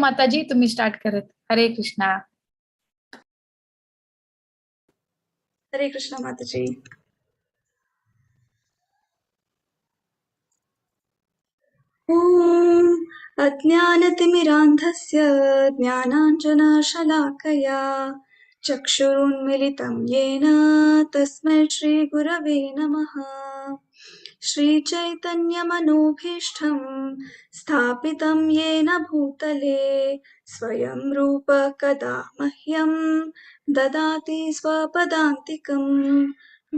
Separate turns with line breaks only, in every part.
माताजी, तुम्ही स्टार्ट करत. हरे कृष्णा.
हरे कृष्णा माताजी. ॐ अज्ञानतिमिरान्धस्य ज्ञानाञ्जनशलाकया चक्षुरुन्मिलितं येन तस्मै श्रीगुरवे नमः. श्रीचैतन्यमनोभीष्टं स्थापितं येन भूतले स्वयं रूप कदा मह्यं ददाति स्वपदान्तिकम्.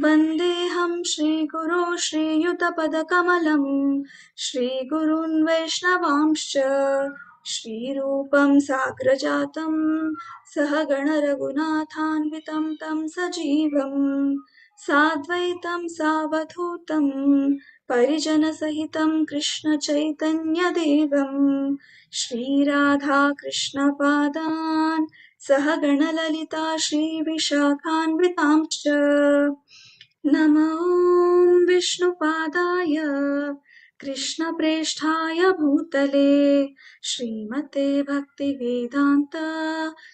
वन्देऽहं श्रीगुरो श्रीयुतपदकमलं श्रीगुरून् वैष्णवांश्च श्रीरूपं साग्रजातं सहगणरघुनाथान्वितं तं सजीवं साद्वैतं सावधूतं परिजनसहितं कृष्णचैतन्यदेवं श्रीराधाकृष्णपादान् सहगणललिता श्रीविशाखान्वितांश्च. नमो ॐ विष्णुपादाय कृष्णप्रेष्ठाय भूतले श्रीमते भक्तिवेदान्त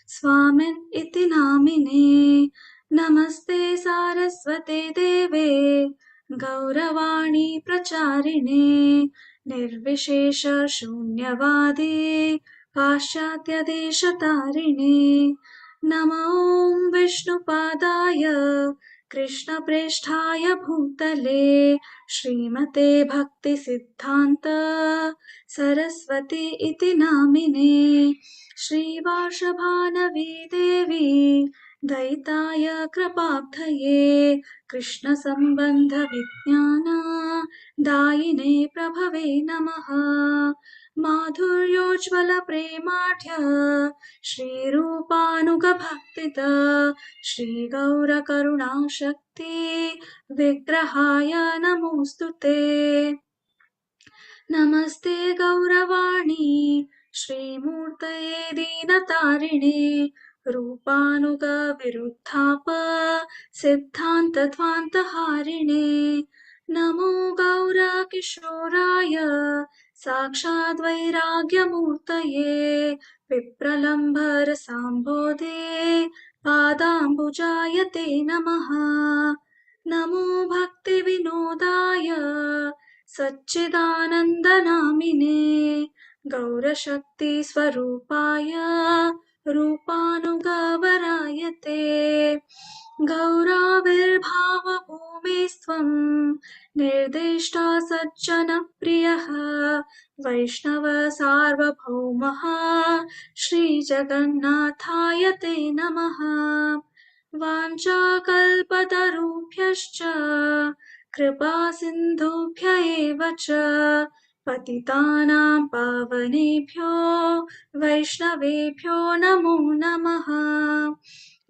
स्वामिन् इति नामिने. नमस्ते सारस्वते देवे गौरवाणी प्रचारिणे निर्विशेष शून्यवादी पाश्चात्यदेशतारिणे. नमो ॐ विष्णुपादाय कृष्णप्रेष्ठाय भूतले श्रीमते भक्तिसिद्धान्त सरस्वती इति नामिने. श्रीवाषभानवी देवी दयिताय कृपाब्धये कृष्णसम्बन्धविज्ञान दायिने प्रभवे नमः. माधुर्योज्ज्वलप्रेमाढ्य श्रीरूपानुगभक्तित श्रीगौरकरुणाशक्ति विग्रहाय नमोऽस्तु ते. नमस्ते गौरवाणी श्रीमूर्तये दीनतारिणे रूपानुगविरुद्धाप सिद्धान्तध्वान्तहारिणे. नमो गौरकिशोराय साक्षाद्वैराग्यमूर्तये विप्रलम्भरसाम्बोधे पादाम्बुजाय ते नमः. नमो भक्तिविनोदाय सच्चिदानन्दनामिने गौरशक्तिस्वरूपाय रूपानुगवराय ते. गौराविर्भावभूमिस्त्वं निर्दिष्टा सज्जनप्रियः वैष्णव सार्वभौमः श्रीजगन्नाथाय ते नमः. वाञ्छाकल्पतरुभ्यश्च कृपासिन्धुभ्य एव च पतितानां पावनेभ्यो वैष्णवेभ्यो नमो नमः.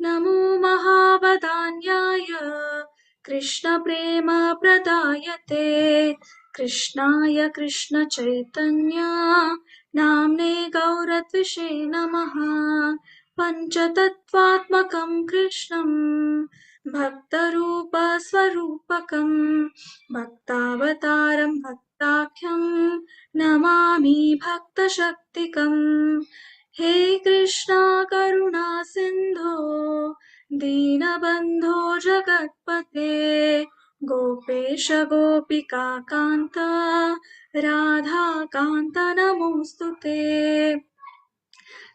नमो महावदान्याय कृष्णप्रेमप्रदायते कृष्णाय कृष्णचैतन्य नाम्ने गौरद्विषे नमः. पञ्चतत्त्वात्मकं कृष्णं भक्तरूपस्वरूपकं भक्तावतारं भक्ताख्यं नमामि भक्तशक्तिकम्. हे कृष्णा करुणा सिन्धो दीनबन्धो जगत्पते गोपेश गोपिका कान्त राधाकान्त नमोऽस्तु ते.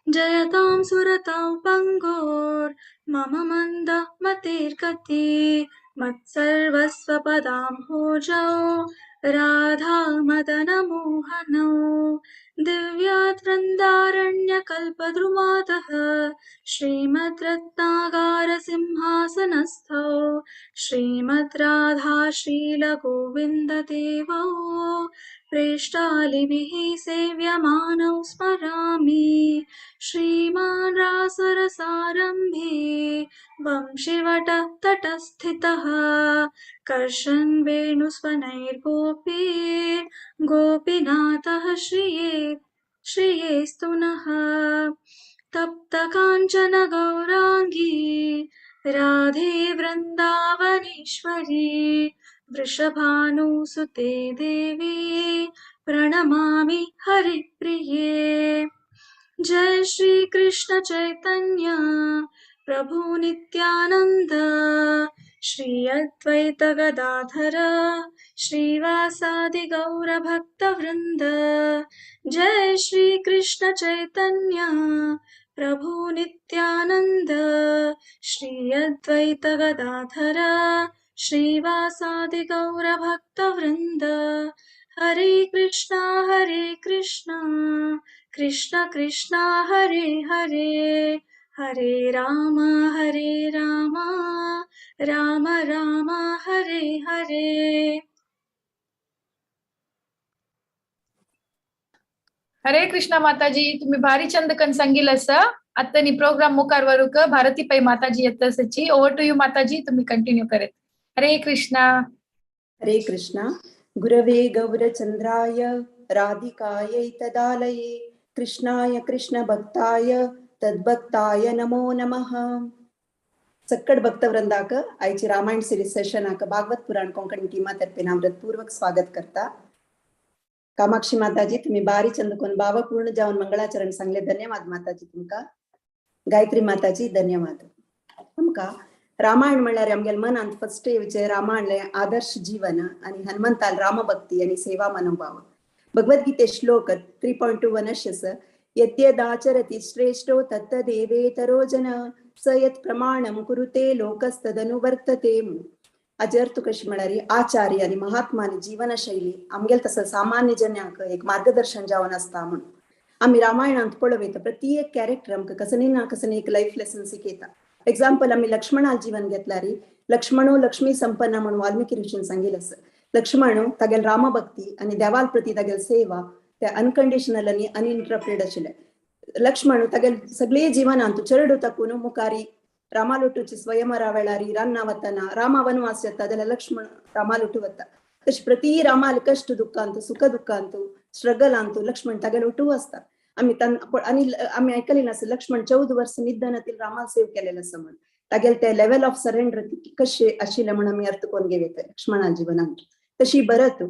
जयतां सुरतां पङ्गोर्मम मन्द मतिर्गति मत्सर्वस्वपदां भोजौ राधा मदनमोहनौ. दिव्याद्वृन्दारण्यकल्पद्रुमातः श्रीमद्रत्नागारसिंहासनस्थौ श्रीमद्राधा श्रीलगोविन्ददेवौ प्रेष्ठालिभिः सेव्यमानौ स्मरामि. श्रीमान् रासरसारम्भे वंशीवटतटस्थितः कर्षन् वेणुस्वनैर्गोपीर्गोपीनाथः श्रिये श्रियेस्तु नः. तप्तकाञ्चन गौराङ्गी राधे वृन्दावनेश्वरी वृषभानुसुते देवी प्रणमामि हरिप्रिये। जय श्री कृष्ण चैतन्य प्रभु नित्यानंद श्री अद्वैत गदाधर श्रीवासादि गौर भक्तवृंद। जय श्री कृष्ण चैतन्य प्रभु नित्यानंद श्री अद्वैत गदाधर श्रीवासादि गौर भक्तवृंद। हरे कृष्णा कृष्ण कृष्ण हरे हरे, हरे राम राम राम हरे हरे।
हरे कृष्णा माताजी, तुम्ही भारी चंदकन सांगितलं असं. आता नी प्रोग्राम मुखार वरूक भारती पै माताजी येत असाची. ओव्हर टू you माताजी, तुम्ही कंटिन्यू करेत. हरे कृष्णा.
हरे कृष्णा. गुरवे गौरचंद्राय राधिकायै तदालये कृष्णाय कृष्ण भक्ताय तद्भक्ताय नमो नमः. सक्कड भक्तवृंदाक आयची रामायण सिरीज सेशनाक भागवत पुराण कोंकणी टीमा तर्फे नामृतपूर्वक स्वागत करता. कामाक्षी माताजी, तुम्ही बारी चंदकोन भावपूर्ण जाऊन मंगळाचरण सांगले, धन्यवाद माताजी तुमका. गायत्री माताजी धन्यवाद. तुमका रामायण म्हणल्यार आमगेले मनांत फर्स्ट येवचे रामायण आदर्श जीवन आणि हनुमंताल रामभक्ती आणि सेवा मनोभाव. भगवद्गीते श्लोक 3.21 अशें यद्यदाचरति श्रेष्ठो तत्तदेवेतरो जन स यत् प्रमाणं कुरुते लोकस्तदनुवर्तते. हाजे अर्थ कशी म्हळ्यार आचार्य आणि महात्मानी जीवनशैली आमगेल तसं सामान्य जनांक एक मार्गदर्शन जावन आसता म्हणून आमी रामायणांत पळोवयता प्रत्येक कॅरेक्टर आमकां कसनी ना कसनी एक लायफ लेसन शिकयता. एक्झाम्पल आमी लक्ष्मणाल जीवन घेतल्यार लक्ष्मणो लक्ष्मी संपन्न म्हणून वाल्मिकी ऋषीन सांगितलं आसा. लक्ष्मण तागेल रामभक्ती आनी देवाल प्रती तागेल सेवा ते अनकंडिशनल आनी अनइंटरप्टेड आशिल्ले. लक्ष्मण तागेल सगळे जीवनांत चरडू ताकून मुखारी रामालोटूची स्वयंवरा वेळारी रान्ना वतना रामा वनवास येता जाल्यार लक्ष्मण रामालोटू वता. तशें प्रती रामाल कश्ट दुख्खांत सुख दुख्खांत स्ट्रगलांत लक्ष्मण तागेल उठू आसता. आमी आनी आमी आयकले नासता लक्ष्मण 14 वर्स निद्दनातील रामाल सेव केलेलं आसा म्हण तागेल ते लेवल ऑफ सरेंडर कशें आशिल्लें म्हण आमी अर्थ करून घेवं लक्ष्मणा जिवनांत. तशी भरत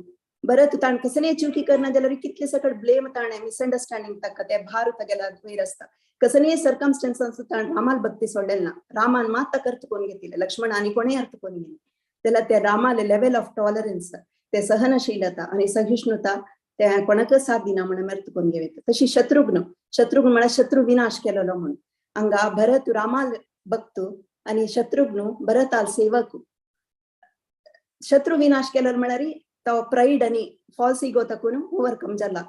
भरत ताणें कसलेय चुकी करना जाल्यार कितले सकट ब्लेम ताणें मिसअंडरस्टँडिंग ताका ते भार तागेल्या वयर आसता. कसलेय सर्कमस्टन्सांत ताणें रामाल भक्ती सोडलें ना. रामान मात ताका अर्थ करून घेतिल्लें, लक्ष्मण आनी कोणेय अर्थ करून घेयना. जाल्यार ते रामाले लेवल ऑफ टॉलरन्स ते सहनशीलता आनी सहिष्णुता ते कोणाकच साथ दिना म्हण आमी अर्थ करून घेवं. तशी शत्रुघ्न, शत्रुघ्न म्हळ्यार शत्रू विनाश केलेलो म्हण हांगा भरत रामाल भक्त आनी शत्रुघ्न भरताल सेवक. शत्रू विनाश केलेलो म्हळ्यार तो प्राईड आनी फॉल्स इगो ताकून ओवरकम जाला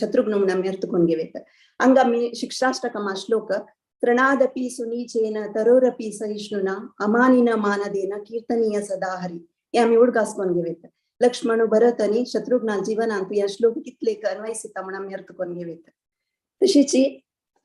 शत्रुघ्न म्हण आमी अर्थ करून घेवं. हांगा आमी शिक्षाष्टकमा श्लोक तृणादपि सुनीचेन तरोरपि सहिष्णुना अमानिन मानदेन कीर्तनीय सदा हरी हे आमी उडगास करून घेवं. लक्ष्मण भरत आनी शत्रुघ्ना जीवनांत ह्या श्लोक कितले अन्वयसिता म्हण आमी अर्थ करून घेवं. तशीच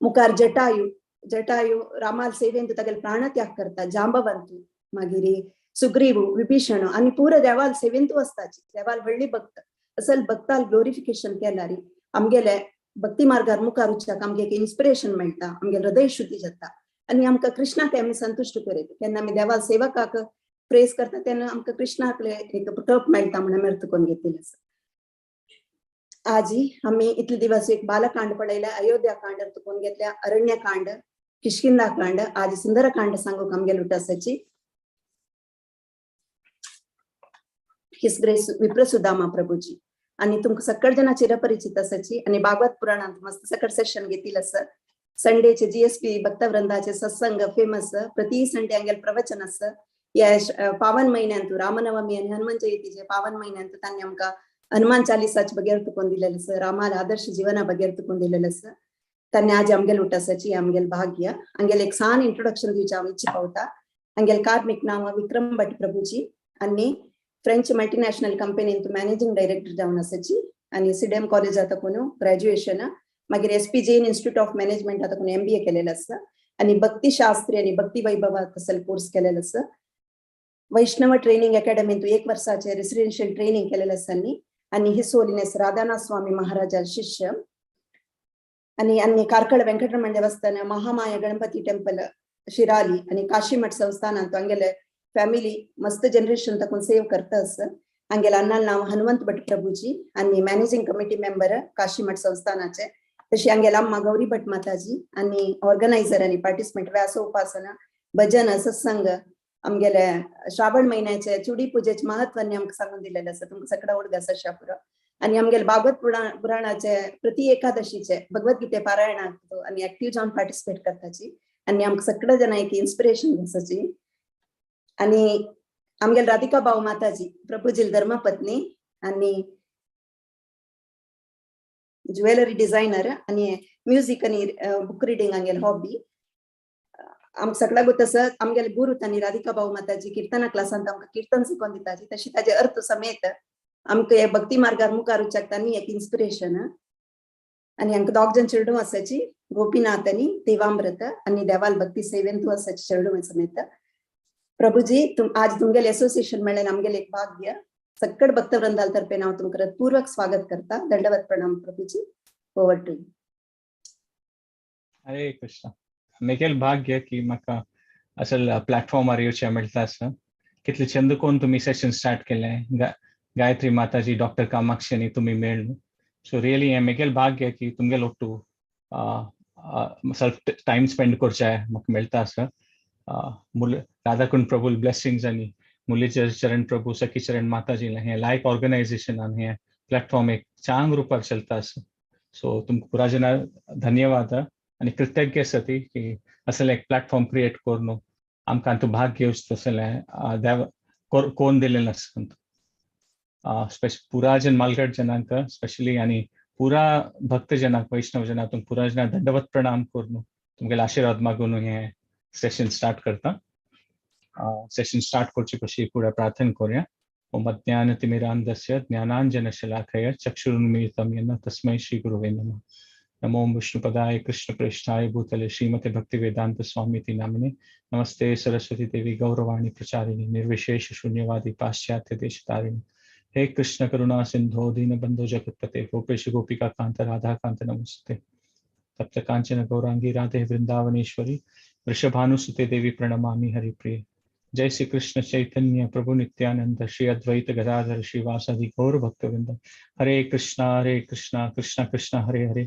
मुखार जटायू, जटायू रामाल सेवेंत तागेले प्राणत्याग करता. जांबवंत, मागीर सुग्रीव, विभीषण आनी पुरो देवाल सेवेंतू आसताची. देवाल व्हडली भक्त असल भक्ताल ग्लोरिफिकेशन केल्यार आमगेले भक्ती मार्गार मुखार वचपाक आमगे एक इन्स्पिरेशन मेळटा, आमगे हृदय शुद्धी जाता आनी आमकां कृष्णाक आमी संतुश्ट करीत. केन्ना आमी देवाल सेवकाक प्रेस करता तेन्ना आमकां कृष्णाकले एक तप मेळटा म्हण आमी अर्थ करून घेतिल्लें आसा. आजी आमी इतले दिवस एक बालकांड पळयलें, अयोध्या कांड अर्थ करून घेतल्या, अरण्यकांड, किष्किंधा कांड, आज सुंदरकांड सांगूंक आमगेले उठासाची his grace विप्रसुदामा प्रभूजी. आणि तुमकां सकळ जाणां चिरपरिचित आसाची आनी भागवत पुराणांत मस्त सकळ सेशन घेतील आसा. संडेचे जीएसपी भक्तवृंदाचे सत्संग फेमस, प्रति संडे आमगेले प्रवचन आसा. ह्या पावन म्हयन्यांत रामनवमी आनी हनुमान जयंतीचे पावन म्हयन्यांत तांणी आमकां हनुमान चालिसाचे बगैर तुकोन दिलेलें आसा, रामाल आदर्श जिवना बगैर तुकोन दिलेलें आसा. तांणी आज आमगेले उठासाची आमगेले भाग्य. आमगेले एक सान इंट्रोडक्शन दिवचें हांव इच्छा पावता. आमगेले कार्मिक नांव विक्रम भट प्रभूजी आनी फ्रेंच मल्टीनॅशनल कंपनींत मॅनेजिंग डायरेक्टर जावन आसाची आनी सिडेम कॉलेजांत कोण ग्रॅज्युएशन, मागीर SP Jain institute of management आतां कोण MBA केलेलं आसा आनी भक्ती शास्त्री आनी भक्ती वैभवा तसल कोर्स केलेलो आसा. वैष्णव ट्रेनिंग अकॅडमींत 1 वर्साचे रेसिडेन्शियल ट्रेनिंग केलेलं आसा आनी his holiness Radhanath स्वामी महाराजा शिष्य आनी आनी कार्कळ वेंकटरमण देवस्थान, महामाया गणपती टेम्पल शिराली आनी काशीमठ संस्थानांत हांगेले फॅमिली मस्त जनरेशन ताकून सेव करता आसा. हांगेले अण्णाल नांव हनुमंत भट प्रभूजी आनी मॅनेजिंग कमिटी मेंबर काशीमठ संस्थानाचे. तशी आमगेले अम्मा गौरी भट माताजी आणि ऑर्गनायझर आणि पार्टिसिपंट व्यासोपासना भजन सत्संग आमगेले श्रावण महिन्याचे चुडी पूजेचे महत्व आमकां सांगून दिलेलें आसा. तुमकां सगळं उडग आसा पुरो. आणि आमगेले भागवत पुराणाचे प्रति एकादशीचे भगवद्गीते पारायणाक आनी एक्टिव्ह जावन पार्टिसिपेट करताची आणि आमकां सगळे जण एक इन्स्पिरेशन आसाची. आणि आमगेले राधिका भाऊ माताजी प्रभुजील धर्मपत्नी आणि ज्वेलरी डिझायनर आणि म्युझिक आणि बुक रिडिंग आमगेले हॉबी. आमकां सगळ्याक गोत आमगेले गुरु तांणी राधिका भाऊ माताजी कीर्तना क्लासांत आमकां कीर्तन शिकोवन दिताची, तशी ताजे अर्थ समेत आमकां हे भक्ती मार्गार मुखार वचपाक तांणी एक इन्स्पिरेशन. आणि आमकां दोग जण चेडूं आसाची, गोपीनाथ आनी देवामृत, आनी देवाल भक्ती सेवेंतू आसाची चेडूं समेत. प्रभुजी तुम आज तुमगेले एसोसिएशन मेळ्ळें आमगेले एक भाग्य. सक्कड भक्तवृंदाल तर्फे हांव तुमकां पूर्वक स्वागत करता. दंडवत प्रणाम प्रभुजी. Over to you.
Hare Krishna. मेगेल भाग्य की म्हाका असल प्लॅटफॉर्मार येवचें मेळटा आसा. कितले चंद कोण तुमी सेशन स्टार्ट केलें, गायत्री माताजी, डॉक्टर कामाक्षी आनी तुमी मेळ्ळ. सो रियली हें मेगेल भाग्य की तुमगेल ಒಟ್ಟು ಸ್ವಲ್ಪ टायम स्पेंड करचें म्हाका मेळटा आसा. राधाकुंड प्रभू ब्लेसिंग्स आनी मुरलीचरण चरण प्रभू, सखी चरण माताजी, हें लायक ऑर्गनायझेशन आनी हें प्लॅटफॉर्म एक चांग रुपार चलता आसा. सो तुमकां पुरा जना धन्यवाद आनी कृतज्ञ आसा ती की असलें एक प्लॅटफॉर्म क्रिएट करून आमकां तूं भाग घेवचें तसलें देव कोण दिलेलें आसा. पुरा जन मालगड जनांक स्पेशली आनी पुरा भक्त जनांक, वैष्णव जनांक तुमकां पुरा जना दंडवत प्रणाम करून तुमगेले आशिर्वाद मागून हें सेशन स्टार्ट करता. सेशन स्टार्ट करचे पयलीं फुडें प्रार्थना करुया. ओम अज्ञानतिमिरान्धस्य ज्ञानाञ्जनशलाकया चक्षुरुन्मीलितं येन तस्मै श्रीगुरुवे नमः. नमो विष्णुपदाय कृष्णप्रेष्ठाय भूतले श्रीमते भक्तिवेदांत स्वामीति नामिने. नमस्ते सरस्वती देवी गौरवाणी प्रचारिणी निर्विशेष शून्यवादी पाश्चात्य देशतारिणी. हे कृष्ण करुणा सिंधो दीनबंधो जगतपते गोपेश गोपिका कांत राधा कांत नमस्ते. तप्त कांचन गौरांगी राधे वृंदावनेश्वरी वृषभानुसुते देवी प्रणमामि हरिप्रिये. जय श्री कृष्ण चैतन्य प्रभु नित्यानंद श्री अद्वैत गदाधर श्रीवासादि गौर भक्तवृंद. हरे कृष्णा कृष्णा कृष्णा हरे हरे,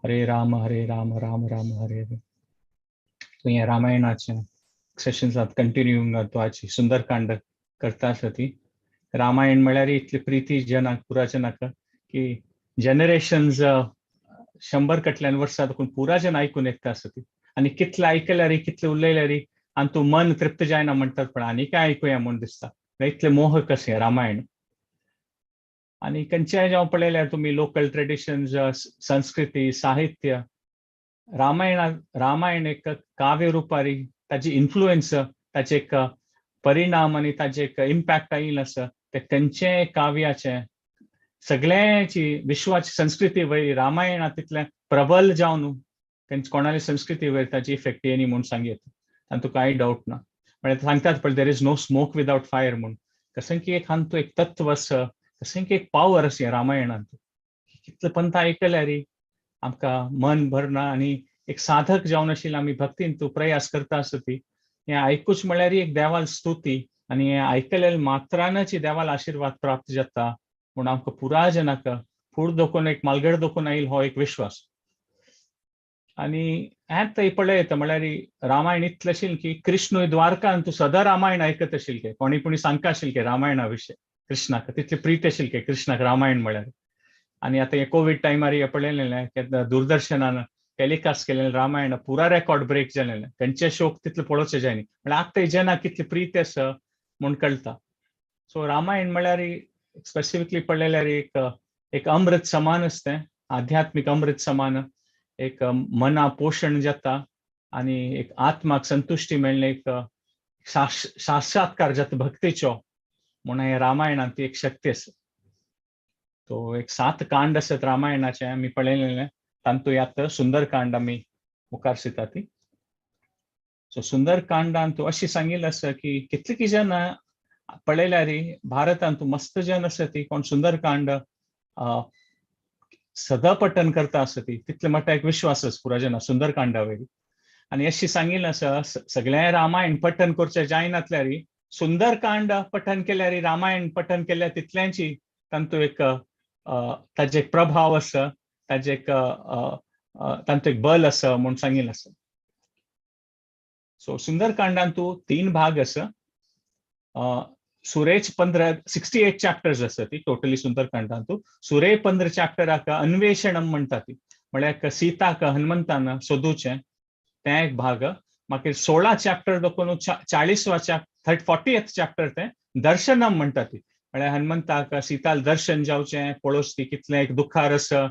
हरे राम राम राम हरे हरे. तो हे रामायणाचे सेशन्सात कंटिन्यू आजी सुंदरकांड करता आसा ती. रामायण म्हळ्यार इतली प्रिती जनाक पुरा जनाक की जनरेशन्स 100 कटल्यान वर्सां देखून पुरा जन आयकून येता आसा ती. आनी कितले आयकल्यार कितले उलयल्यार आनी तूं मन तृप्त जायना म्हणटात, पण आनी काय आयकुया म्हूण दिसता. इतलें मोहक अशें रामायण. आनी खंयच्याय जावं पळयल्यार तुमी लोकल ट्रेडिशन्स, संस्कृती, साहित्य, रामायण एक काव्य रुपारी ताजी इन्फ्लुएन्स, ताजे एक परिणाम आनी ताजे एक इम्पॅक्ट आयिल्लो आसा ते खंयचेय काव्याचें सगळ्याची विश्वाची संस्कृती वयर रामायणा तितलें प्रबल जावन कोणाली संस्कृती वयर ताजी इफेक्ट येनी म्हूण सांगयत, तातूंत कांय डावट ना. म्हळ्यार सांगतात पळय, there is no smoke without fire म्हूण. कशें की एक हातूंत एक तत्व आसा, कशें की एक पावर आसा रामायणांत. कितले पंथ आयकल्यार आमकां मन भरना आनी एक साधक जावन आशिल्ले आमी भक्तीन तूं प्रयास करता आसा ती हें आयकूच म्हळ्यार एक देवाल स्तुती आनी हें आयकलें मात्रानच देवाल आशिर्वाद प्राप्त जाता म्हूण आमकां पुरा जनाक फूड दोखून एक मालगड दोखून आयल हो एक विश्वास. आनी हेंच थंय पळयता म्हळ्यार रामायण इतलें आशिल्लें की कृष्णूय द्वारकान तूं सदां रामायण आयकत आशिल्ले के कोणी कोणी सांगता आशिल्ले के रामायणा विशय कृष्णाक तितली प्रीत आशिल्ली के कृष्णाक रामायण म्हळ्यार. आनी आतां हे कोवीड टायमार हें पळयलें दूरदर्शनान टेलिकास्ट केलें रामायण पुरा रेकॉर्ड ब्रेक जालें, खंयचे शोक तितले पळोवचें जायनी, म्हळ्यार आतां जनाक कितली प्रीत आसा म्हूण कळटा. सो रामायण म्हळ्यार स्पेसिफिकली पळयल्यार एक एक अमृत समान आसता, आध्यात्मीक अमृत समान, एक मना पोशण जाता आनी एक आत्माक संतुश्टी मेळ्ळें, एक साक्षात्कार जाता भक्तीचो म्हूण हे रामायणांत ती एक शक्ती आसा. तो एक 7 कांड आसत रामायणाचे आमी पळयलें, तांतू यात सुंदरकांड आमी मुखार दिता ती. सो सुंदरकांडांत अशी सांगिल्लें आसा की कितली जन पळयल्यार भारतांत मस्त जन आसा ती कोण सुंदरकांड सदां पठन करता आसा ती, तितले म्हाका एक विश्वास आसा पुरा जना सुंदरकांडा वयली. आनी अशी सांगिल्लें आसा सगळें रामायण पठन करचें जायनातल्यार सुंदरकांड पठन केल्यार रामायण पठन केल्यार तितल्यांची तांतू एक ताजे एक प्रभाव आसा, ताजे एक तांतूं एक बल आसा म्हूण सांगिल्लें आसा. सो सुंदरकांडांतू 3 भाग आसा. सुरेच 15 68 चॅप्टर्स आसा ती टोटली सुंदरकांडांतू. सुरे 15 चॅप्टराक अन्वेषणम म्हणटा ती, म्हळ्यार सीताक हनुमंतान सोदूचें तें एक भाग. मागीर 16 चॅप्टर दाखोवन 40वा 40th chapter तें दर्शनम म्हणटा ती, म्हळ्यार हनुमंताक सीताल दर्शन जावचें, पळोवच ती कितलें एक दुखार आसा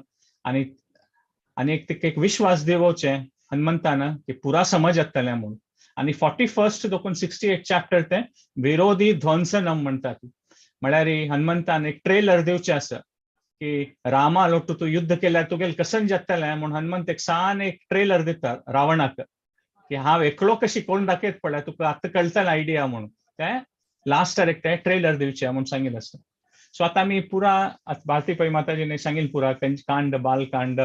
आनी आनी एक तिका एक विश्वास दिवोवचें हनुमंतान की पुरा समज येतलें म्हूण. आनी 41st देखून 68 चॅप्टर तें विरोधी ध्वंसनम म्हणटा ती, म्हळ्यार हनुमंतान एक ट्रेलर दिवचें आसा की रामा लोटू तूं युद्ध केल्यार तुगेल कसन जातलें म्हूण हनुमंत एक सान एक ट्रेलर दिता रावणाक की हांव एकलो कशी कोण दाखयत पळय तुका आतां कळटलें आयडिया म्हणून, तें लास्टार एक तें ट्रेलर दिवचें म्हूण सांगिल्लें आसा. सो आतां आमी पुरा भारती पै माताजीने सांगिल्लें पुरा तेंचे कांड बालकांड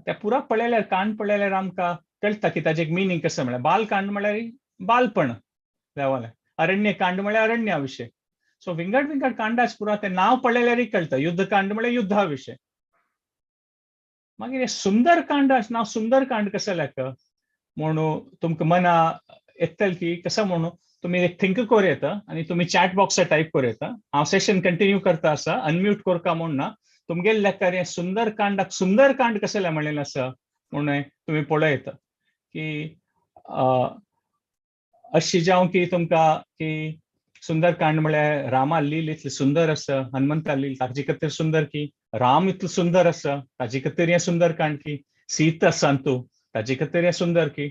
त्या पुरा पळयल्यार कांड पळयल्यार आमकां कळटा की ताजें एक मिनींग कसो म्हळ्यार बालकांड म्हळ्यार बालपण देवालें, अरण्यकांड म्हळ्यार अरण्या विशय. सो विंगड विंगड कांडाच पुरा तें नांव पळयल्यारय कळटा. युद्धकांड म्हळ्यार युद्धा विशय. मागीर हें सुंदरकांड नांव सुंदरकांड कसं लेख म्हणून तुमकां मना येतलें की कसं म्हणून तुमी एक थिंक करूं येता आनी तुमी चॅट बॉक्सार टायप करूं येता. हांव सेशन कंटिन्यू करता आसा, अनम्यूट करका म्हूण ना. तुमगेले लेखार हें सुंदरकांडाक सुंदरकांड कसलें म्हणलेलें आसा म्हणून तुमी पळय येता की अशी जावं की तुमकां की सुंदरकांड म्हळ्यार रामा लील इतलें सुंदर आसा, हनुमंता लील ताजे खातीर सुंदर की राम इतलो सुंदर आसा ताजे खातीर हें सुंदरकांड की सीता आसा तूं ताजे खातीर हें सुंदर की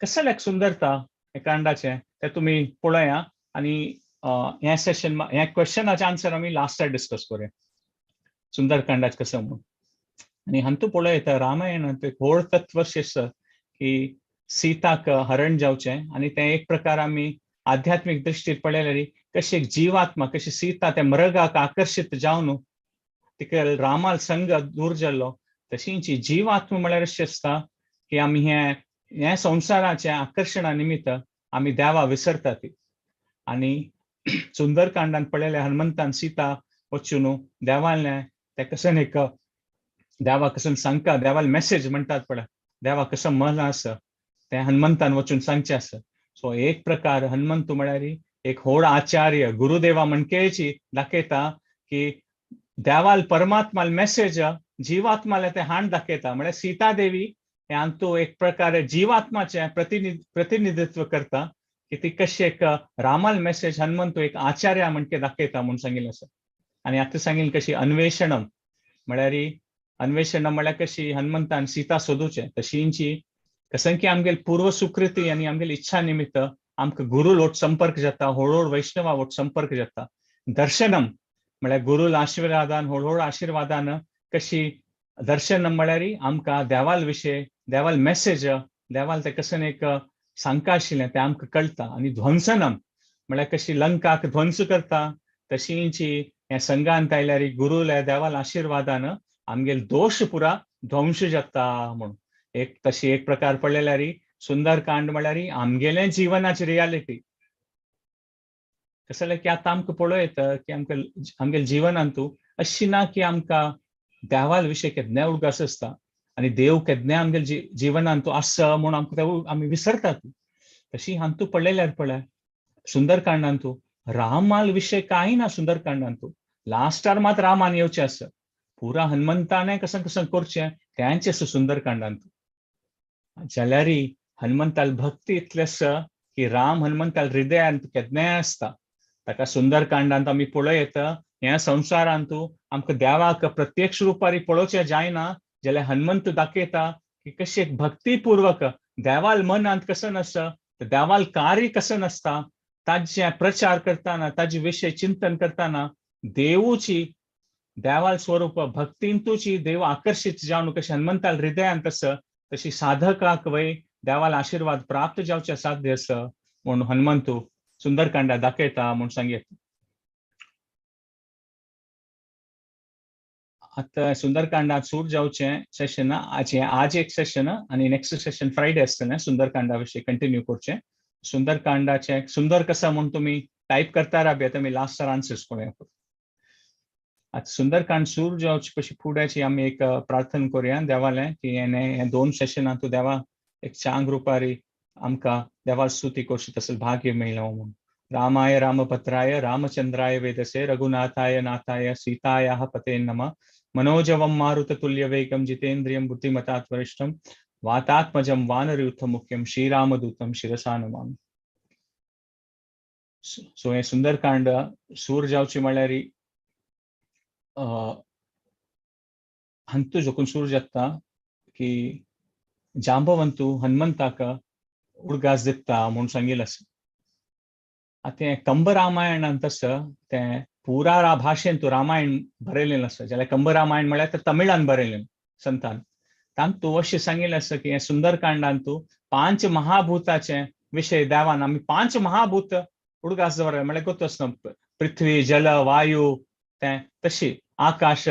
कसलें सुंदरता हें कांडाचें तें तुमी पळया. आनी हें सेशन ह्या क्वेश्चनाचे आन्सर आमी लास्टाक डिस्कस करूया सुंदरकांडाचें कसं म्हूण. आनी हातूंत पळय येता रामायणांत एक व्हड तत्व अशें आसा की सीताक हरण जावचें आनी तें एक प्रकार आमी आध्यात्मीक दृश्टीर पळयल्यार कशी एक जिवात्मा कशी सीता त्या मृगाक आकर्शीत जावन तिका रामाल संग दूर जाल्लो, तशींच जिवात्मा म्हळ्यार अशें आसता की आमी हें हें संवसाराचें आकर्शणा निमित्त आमी देवा विसरता ती. आनी सुंदरकांडान पळयल्यार हनुमंतान सीता वचून देवालें तें कशें एक देवा कसं सांगता, देवाल मेसेज म्हणटात पळय, देवा कसं मन आसा तें हनुमंतान वचून सांगचें आसा. सो एक प्रकार हनुमंत म्हळ्यार एक व्हड आचार्य गुरुदेवा म्हणकेची दाखयता की देवाल परमात्माल मेसेज जिवात्माले तें हाण दाखयता. म्हळ्यार सीता देवी हे हातूंत एक प्रकारे जिवात्माचें प्रतिनिधित्व करता की ती कशी एक रामाल मेसेज हनुमंत एक आचार्य म्हणके दाखयता म्हूण सांगिल्लें आसा. आनी आतां सांगिल्लें कशी अन्वेषणम म्हळ्यार अन्वेषणम म्हळ्यार कशी हनुमंतान सीता सोदूचें तशींची कसं की आमगेल पूर्व सुकृती आनी आमगेल इच्छा निमित्त आमकां गुरू लोट संपर्क जाता, हळूहळू वैष्णवा वट संपर्क जाता. दर्शनम म्हळ्यार गुरूल आशिर्वादान हळूहळू आशिर्वादान कशी दर्शनम म्हळ्यार आमकां देवाल विशय देवाल मेसेज देवाल तें कसं एक सांगता आशिल्लें तें आमकां कळटा. आनी ध्वंसनम म्हळ्यार कशी लंकाक ध्वंस करता तशींची हें संघांत आयल्यार गुरूल्या देवाल आशिर्वादान आमगेल दोश पुरा ध्वंस जाता म्हणून एक तशी एक प्रकार पळयल्यार सुंदरकांड म्हळ्यार आमगेलें जिवनाची रियालिटी. कसं की आतां आमकां पळोवं येता की आमकां आमगेले जिवनांतू अशी ना की आमकां देवाल विशय केन्नाय उडगास आसता आनी देव केन्नाय आमगेले जिवनांतू आसा म्हूण आमकां आमी विसरतात. तशी हातूंत पळयल्यार पळय सुंदरकांडांतू रामाल विशय कांय ना. सुंदरकांडांतू लास्टार मात रामान येवचें आसा, पुरा हनुमंताने कसं कसं करचें तेंच आसा सुंदरकांडांतू. जाल्यार हनुमंताल भक्ती इतलें आसा की राम हनुमंताल हृदयांत केन्नाय आसता. ताका सुंदरकांडांत आमी पळोवं येता ह्या संवसारांतू आमकां देवाक प्रत्यक्ष रुपारी पळोवचें जायना जाल्यार हनुमंत दाखयता की कशें एक भक्तीपूर्वक देवाल मनांत कसं नासता, देवाल कार्य कसं नासता, ताजें प्रचार करतना ताजे विशय चिंतन करतना देवूची देवाल स्वरूप भक्तींतूची देव आकर्शीत जावन कशें हनुमंताल हृदयांत आसा तशी साधकाक वय देवाल आशिर्वाद प्राप्त जावचे साध्य आसा म्हूण हनुमंतू सुंदरकांडा दाखयता म्हूण सांगीत. आतां सुंदरकांडात सूर जावचें सेशन आज आज एक सेशन आनी नेक्स्ट सेशन फ्रायडे आसतलें सुंदरकांडा विशीं कंटिन्यू करचें. सुंदरकांडाचें सुंदर कसा म्हूण तुमी टायप करता राबया तुमी लास्टार आन्सर्स पळोवया. आतां सुंदरकांड सुरू जावचे पशी फुड्याची आमी एक प्रार्थना करुया देवालें की हें दोन सेशनां तूं देवा एक चांग रुपारी आमकां देवा स्तुती करची तसलें भाग्य मेळ्ळें म्हूण. रामाय रामभद्राय रामचंद्राय वेदसे रघुनाथाय नाथाय सीतायाः पते नमः. मनोजवं मारुततुल्यवेगं जितेन्द्रियं बुद्धिमतात् वरिष्ठं वातात्मजं वानरयूथमुख्यं श्रीरामदूतं शिरसा नमामि. सो हें सुंदरकांड सूर जावची म्हळ्यार हांतू जोकून सूर जाता की जांबवंतू हनुमंताक उडगास दिता म्हूण सांगिल्लें आसा. आतां हें कंब रामायणांत आसा तें पुरा भाशेन तूं रामायण बरयलेलें आसा, जाल्यार कंब रामायण म्हळ्यार तें तमिळान बरयलें संतान. तांतू अशें सांगिल्लें आसा की हें सुंदरकांडांतू पांच महाभूताचे विशय देवान आमी पांच महाभूत उडगास दवरले म्हळ्यार गोत आसना पृथ्वी जल वायू तें तशी आकाश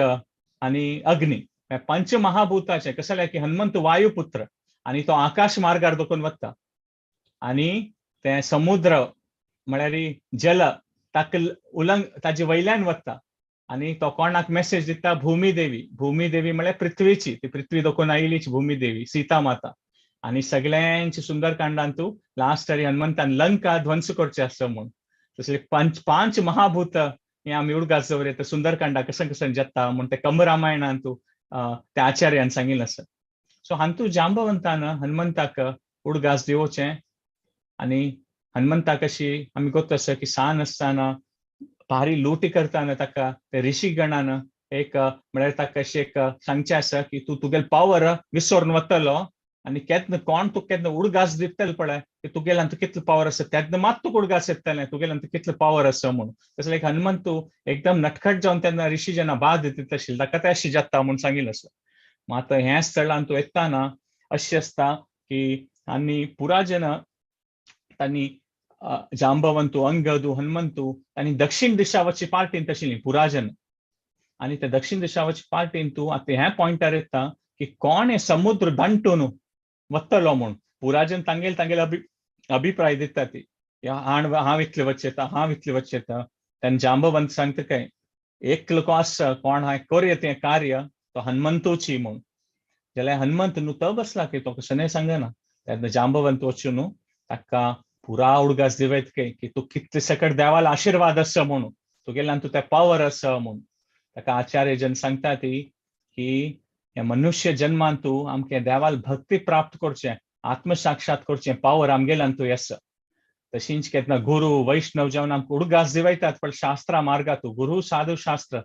आनी अग्नी पंच महाभूताचे. कशें जाल्यार की हनुमंत वायुपुत्र आनी तो आकाश मार्गार दोकून वता आनी तें समुद्र म्हळ्यार जल ताका उलंग ताजे वयल्यान वता आनी तो कोणाक मेसेज दिता भूमी देवी. भूमी देवी म्हळ्यार पृथ्वीची, ती पृथ्वी दोकून आयिल्लीच भूमी देवी सीता माता. आनी सगळ्यांचे सुंदरकांडांतू लास्ट तरी हनुमंतान लंका ध्वंस करचे आसा म्हूण. तसले पांच महाभूत हे आमी उडगास दवरता सुंदरकांडा कशें कशें जाता म्हूण ते कंब रामायणांतू त्या आचार्यान सांगिल्लें आसा. सो हांतू जांबवंतान हनुमंताक उडगास दिवचें आनी हनुमंताक अशी आमी गोत आसा की सान आसतना भारी लुटी करतना ताका ते ऋषीगणान एक म्हळ्यार ताका अशें एक सांगचें आसा की तूं तुगेलो पावर विसरून वतलो आनी केन्ना कोण तुका केन्ना उडगास दितले पळय की तुगेल्यान तूं कितलो पावर आसा तेन्ना मात तुका उडगास येतलें तुगेल्यान तूं कितलो पावर आसा म्हूण. तशें एक हनुमंत एकदम नटखट जावन तेन्ना ऋषी जेन्ना बाद दिता आशिल्ले ताका तें अशें जाता म्हूण सांगिल्लें आसा. मात ह्या स्थळान तूं येताना अशें आसता की आनी पुरा जेन्ना तांणी जांबवंतू अंगदू हनुमंतू तांणी दक्षिण दिशा वचची पार्टीन तशिल्ली पुराजन आनी त्या दक्षिण दिशा वचची पार्टीन तूं आतां ह्या पॉयंटार येता की कोण हे समुद्र दांटून वतलो म्हूण. पुराजन तांगेले तांगेले अभिप्राय दिता ती हांव इतले वचेता हांव इतले वचेता. तेन्ना जांबवंत सांगता काय एकलो को आसा कोण हांवें करया तें कार्य तो हनुमंतूची म्हूण. जाल्यार हनुमंत न्हू तो बसला की तो कशें सांगना. तेन्ना जांबवंत वचून न्हू ताका पुरा उडगास दिवयत काय की तूं कितले सकट देवाला आशिर्वाद आसा म्हणून तुगेल्यान तूं तें पावर आसा म्हणून. ताका आचार्य जन सांगता ती की ह्या मनुष्य जन्मान तूं आमकां देवाल भक्ती प्राप्त करचें आत्मसाक्षात करचें पावर आमगेल्यान तूं आसा. तशींच केन्ना गुरू वैष्णव जेवन आमकां उडगास दिवयतात पण शास्त्रा मार्गातू गुरू साधू शास्त्र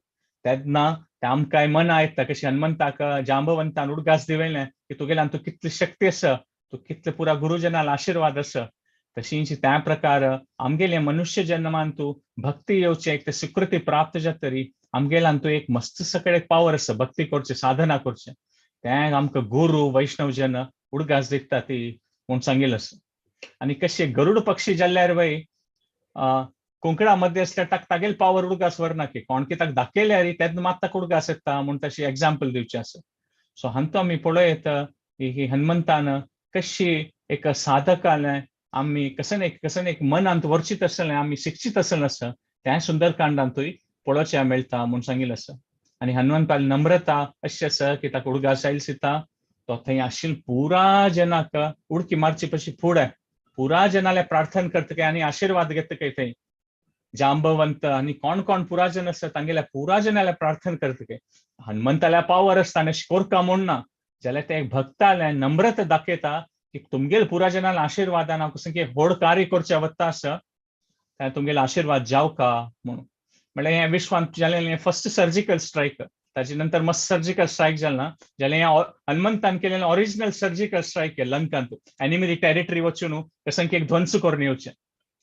तेन्ना ते आमकांय मना येता कशी हनुमंताक जांबवंतान उडगास दिवयलें की तुगेल्यान तूं कितली शक्ती आसा तूं कितले पुरा गुरुजनाल आशिर्वाद आसा. तशींच त्या प्रकार आमगेले मनुष्य जन्मान तूं भक्ती येवचें एक ते स्वीकृती प्राप्त जातरी आमगेल्यान तूं एक मस्त सकळ एक पावर आसा भक्ती करचें साधना करचें तें आमकां गुरू वैष्णव जन उडगास दिता ती म्हूण सांगिल्लें आसा. आनी कशें गरुड पक्षी जाल्यार वय कोंकणा मध्ये आसल्यार ताका तागेले पावर उडगास व्हरना की कोण की ताका दाखयल्यार तेन्ना मात ताका उडगास येता म्हूण तशी एग्जाम्पल दिवचें आसा. सो हांतू आमी पळोवं येता ही हनुमंतान कशी एक साधकालें आमी कशें एक मनांत वरचीत आसलें आमी शिक्षीत आसलें आसा त्या सुंदरकांडांतूय पळोवचें मेळटा म्हूण सांगिल्लें आसा. आनी हनुमंताली नम्रता अशी आसा की ताका उडगास आयल सीता तो थंय आशिल्ले पुरा जनाक उडकी मारची पशी फुडें पुरा जनाले प्रार्थना करता काय आनी आशिर्वाद घेता काय थंय जांबवंत आनी कोण कोण पुराजन आसा तांगेल्या पुरा जनाले प्रार्थना करता काय. हनुमंताल्या पावर आसता आनी अशें कोरका म्हूण ना जाल्यार ते भक्ताले नम्रता दाखयता की तुमगेले पुराजनाले आशिर्वादान हांव कसं की व्हड कार्य करचें वता आसा तेन्ना तुमगेले आशिर्वाद जावका म्हणून. म्हळ्यार हें विश्वांत जालें फर्स्ट सर्जिकल स्ट्रायक ताजे नंतर मस्त सर्जिकल स्ट्रायक जालें ना जाल्यार हें हनुमंतान केलें ओरिजिनल सर्जिकल स्ट्रायक लंकांत एनिमी टेरिटरी वचून कसं की एक ध्वंस करून येवचें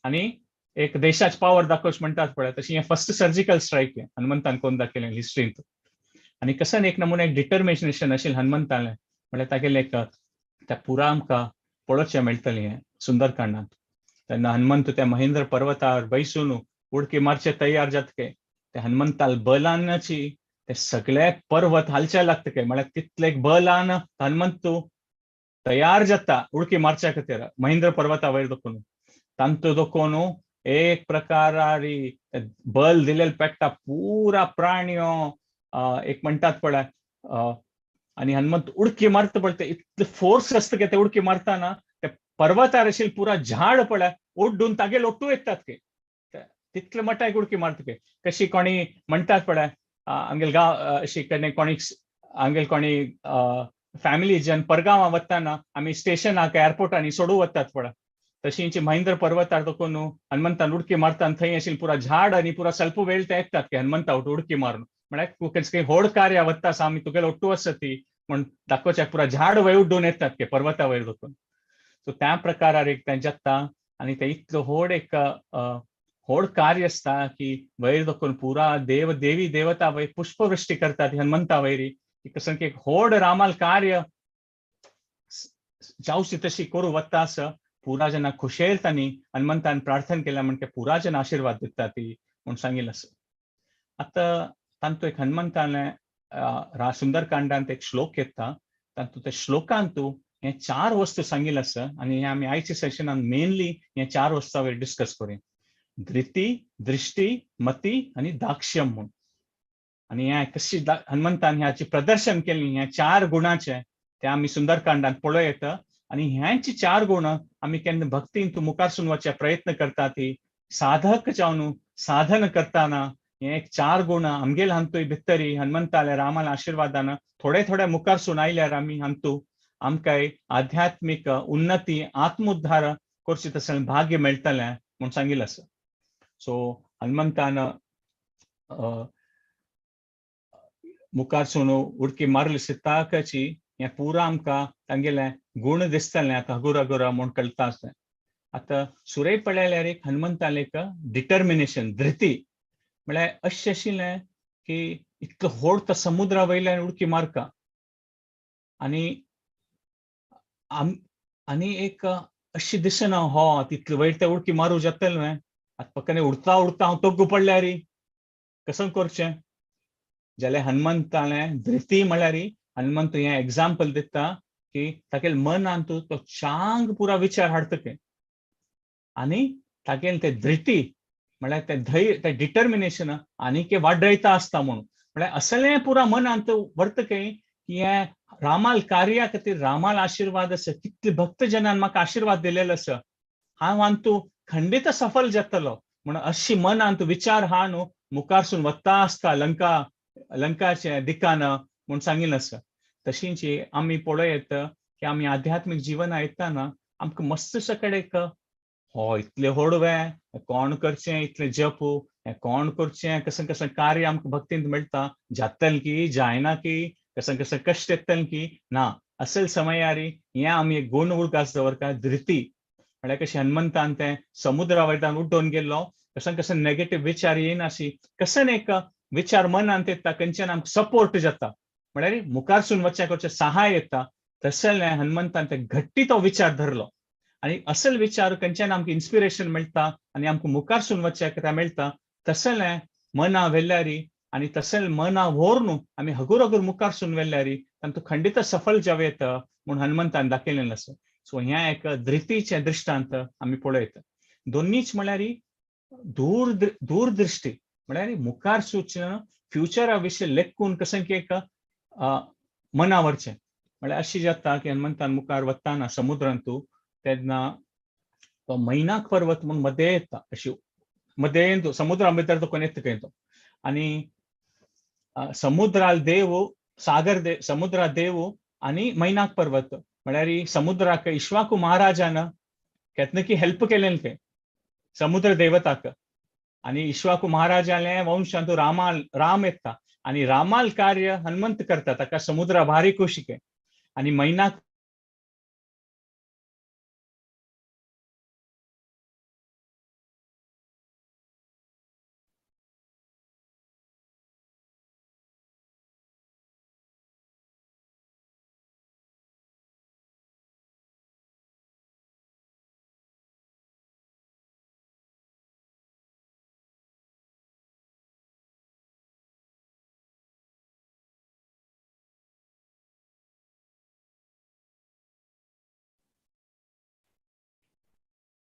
आनी एक देशाच पावर दाखोवचें म्हणटात पळय तशी हें फर्स्ट सर्जिकल स्ट्रायक हनुमंतान कोण दाखयलें हिस्ट्रींत. आनी कसं एक नमुने एक डिटर्मिनेशन आशिल्लें हनुमंतालें म्हळ्यार तागेलें एक त्या पुरा आमकां पळोवचें मेळटलें हें सुंदरकांडांत. तेन्ना हनुमंत त्या महेंद्र पर्वतार बैसून उडकी मारचे तयार जातके ते हनुमंताल बलानाची ते सगळे पर्वत हालचे लागता काय म्हळ्यार तितले बलान हनुमंत तयार जाता उडकी मारच्या खातीर महेंद्र पर्वता वयर दोखून तांतू दोखून एक प्रकारारी बल दिलेल पेट्टा पुरा प्राणियो एक म्हणटात पळय आनी हनुमंत उडकी मारता पळय ते इतले फोर्स आसता की ते उडकी मारताना ते पर्वतार आशिल्लें पुरा झाड पळय ओड्डून तागे लोटू येतात की तितले मटाक उडकी मारता की कशी कोणी म्हणटात पळय आमगेले गांव अशी कोणी आमगेले कोणी फॅमिली जन परगांवां वताना आमी स्टेशनाक एअरपोर्टांनी सोडू वतात पळय तशींची महेंद्र पर्वतार देखून हनुमंतान उडकी मारता थंय आशिल्लें पुरा झाड आनी पुरा सल्प वेळ ते येतात की हनुमंता उडकी मारून म्हळ्यार खंयचे व्हड कार्य वता आसा आमी तुगेले ओट्टू आसा ती म्हण दाखोवच्याक पुरा झाड वयर उड्डून येतात की पर्वता वयर देखून. सो त्या प्रकारार एक तें जाता आनी तें इतलो व्हड एक व्हड कार्य आसता की वयर देखून पुरा देव देवी देवता वयर पुष्पवृष्टी करतात हनुमंता वयरी की कसं की एक व्हड रामाल कार्य जावची तशी करूं वता आसा पुरा जना खुशेल तांणी हनुमंतान प्रार्थना केल्या म्हण ते पुरा जन आशिर्वाद दिता ती म्हूण सांगिल्लें आसा. आतां तांतू एक हनुमंतान सुंदरकांडांत एक श्लोक येता तातूंत त्या श्लोकांतू हे चार वस्तू सांगिल्लें आसा आनी हे आमी आयच्या सेशनान मेनली हे चार वस्तू वयर डिस्कस करूया. धृती, दृष्टी, मती आनी दाक्ष्यम म्हूण. आनी हे कशी हनुमंतान ह्याची प्रदर्शन केली ह्या चार गुणाचें ते आमी सुंदरकांडांत पळोवं येता. आनी ह्यांची चार गुण आमी केन्ना भक्तीन तूं मुखारसून वचचे प्रयत्न करता ती साधक जावन साधन करताना हे एक चार गुण आमगेले हांतूय भितरी हनुमंताल्या रामाल्या आशिर्वादान थोडे थोडे मुखारसून आयल्यार आमी हांतू आमकां आध्यात्मीक उन्नती आत्मोद्धार करची तशें भाग्य मेळटलें म्हूण सांगिल्लें आसा. सो हनुमंतान मुखारसून उडकी मारली सीताकाची हें पुरा आमकां तांगेलें गुण दिसतलें आतां हगुर हगुरा म्हूण कळटा आसलें. आतां सुरय पळयल्यार एक हनुमंतालें एक डिटर्मिनेशन धृती म्हळ्यार अशें आशिल्लें की इतलो व्हड तो समुद्रा वयल्यान उडकी मारता आनी आनी एक अशें दिसना हो तितले वयर ते उडकी मारूं जातलें न्हय आतां पक्कने उडता उडता हांव तोग्गू पडल्यार कसं करचें जाल्यार हनुमंतालें धृती म्हळ्यार हनुमंत हें एग्जाम्पल दिता की तागेले मनांत तो चांग पुरा विचार हाडटा ते आनी तागेले ते धृती म्हळ्यार ते धैर्य ते डिटर्मिनेशन आनीक वाडयता आसता म्हणून म्हळ्यार असलें पुरा मनांत व्हरता की हें रामाल कार्या खातीर रामाल आशिर्वाद आसा कितले भक्तजनान म्हाका आशिर्वाद दिलेलो आसा हांव हातूंत खंडीत सफल जातलो म्हणून अशी मनांत विचार हा न्हू मुखारसून वता आसता लंका लंकाचे दिकान म्हूण सांगिल्लें आसा. तशींच आमी पळोवं येता की आमी आध्यात्मीक जिवना येताना आमकां मस्त सगळे एक हो इतलें व्हड वे कोण करचें इतलें जप हें कोण करचें कसं कसं कार्य आमकां भक्तींत मेळटा जातलें की जायना की कसं कसं कश्ट येतलें की ना असल समयारी हें आमी एक गुण उडगास दवरता धृती म्हळ्यार कशें हनुमंतान तें समुद्रा वयल्यान उड्डोवन गेल्लो कसं कसं नेगेटीव विचार येनाशी कसं एक विचार मनांत येता खंयच्यान आमकां सपोर्ट जाता म्हळ्यार मुखारसून वचच्या करचें सहाय येता तसलें हनुमंतान ते घट्टी तो विचार धरलो आनी असल विचार खंयच्यान आमकां इन्स्पिरेशन मेळटा आनी आमकां मुखारसून वचच्याक तें मेळटा तसलें मना व्हेल्यारी आनी तसलें मना व्हरून आमी हगूर हगूर मुखारसून व्हेल्यारी तांतूं खंडीत सफल जावं येता म्हूण हनुमंतान दाखयलेलें आसा. सो हें एक धृतीचें दृश्टांत आमी पळयता. दोनीच म्हळ्यार दूरदृश्टी म्हळ्यार मुखार सूचना फ्युचरा विशीं लेखून कसं की एक मना व्हरचें म्हळ्यार अशें जाता की हनुमंतान मुखार वताना समुद्रांतू तेन्ना तो मैनाक पर्वत म्हूण मदें येता अशी मदें समुद्रा भितर तो कोण येता खंय तो आनी समुद्राल देव सागर देव समुद्रा देव आनी मैनाक पर्वत म्हळ्यार समुद्राक इश्वाकू महाराजान केतना की हेल्प केलें खंय समुद्र देवताक आनी इश्वाकू महाराजाले वंशांत रामाल राम येता आनी रामाल कार्य हनुमंत करता ताका समुद्रा भारी खोशी खंय आनी मैनाक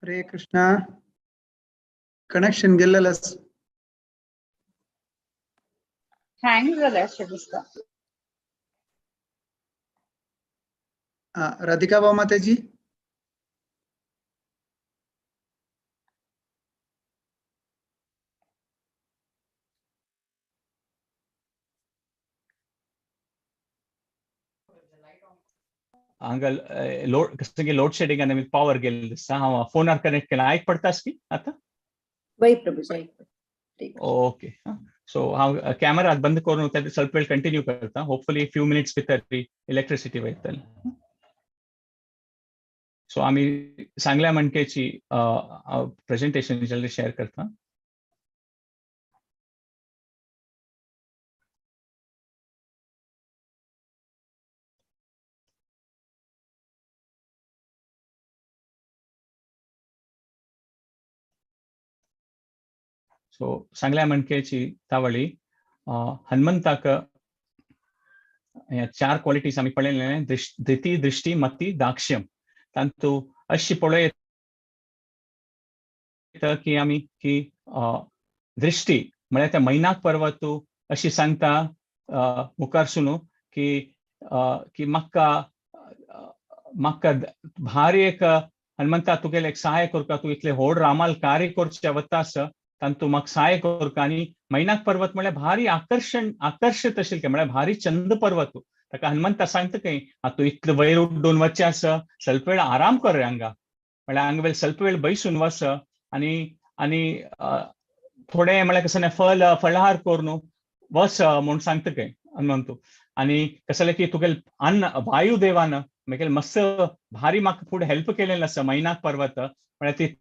Hare Krishna. कनेक्शन गेल्लेलं.
हँग झालं अशें दिसता.
राधिका भाऊ माताजी.
हांगा लोड कसं की लोड शेडिंग आनी पावर गेल्ली दिसता. हांव फोनार कनेक्ट केला. आयक पडटास की आतां?
वय प्रभुजी, ऐक.
ओके. सो हांव कॅमेरा बंद करून ते ಸ್ವಲ್ಪ वेळ कंटिन्यू करता. होपफुली फ्यू मिनिट्स भितर इलेक्ट्रिसिटी वयतली. सो आमी सांगल्या म्हणकेची प्रेझेंटेशन जाल्यार शेअर करता. सो सांगल्या म्हणकेची तावळी हनुमंताक ह्या चार क्वालिटीज आमी पळयलें, धृती, दृष्टी, मती, दाक्ष्यम. तांतू अशी पळयता की आमी की दृष्टी म्हळ्यार त्या मैनाक पर्वत अशी सांगता मुखार सुनू की की म्हाका म्हाका भारी एक हनुमंता तुगेले एक सहाय करका, तूं इतले व्हड रामाल कार्य करचें वता आसा तांतू म्हाका सहाय करका. आनी मैनाक पर्वत म्हळ्यार भारी आकर्शण आकर्शीत आशिल्लें, म्हळ्यार भारी चंद पर्वत. ताका हनुमंता सांगता खंय तूं इतले वयर उड्डून वचचें आसा, ಸ್ವಲ್ಪ वेळ आराम कर रे हांगा, म्हळ्यार हांगा वेळ ಸ್ವಲ್ಪ वेळ बैसून वच आनी आनी थोडें म्हळ्यार कसं फल फळहार करून वच म्हूण सांगता खंय हनुमंतू. आनी कसलें की तुगेले अन्न वायुदेवान मागीर मस्त भारी म्हाका फुडें हेल्प केलेलें आसा मैनाक पर्वत. म्हळ्यार ती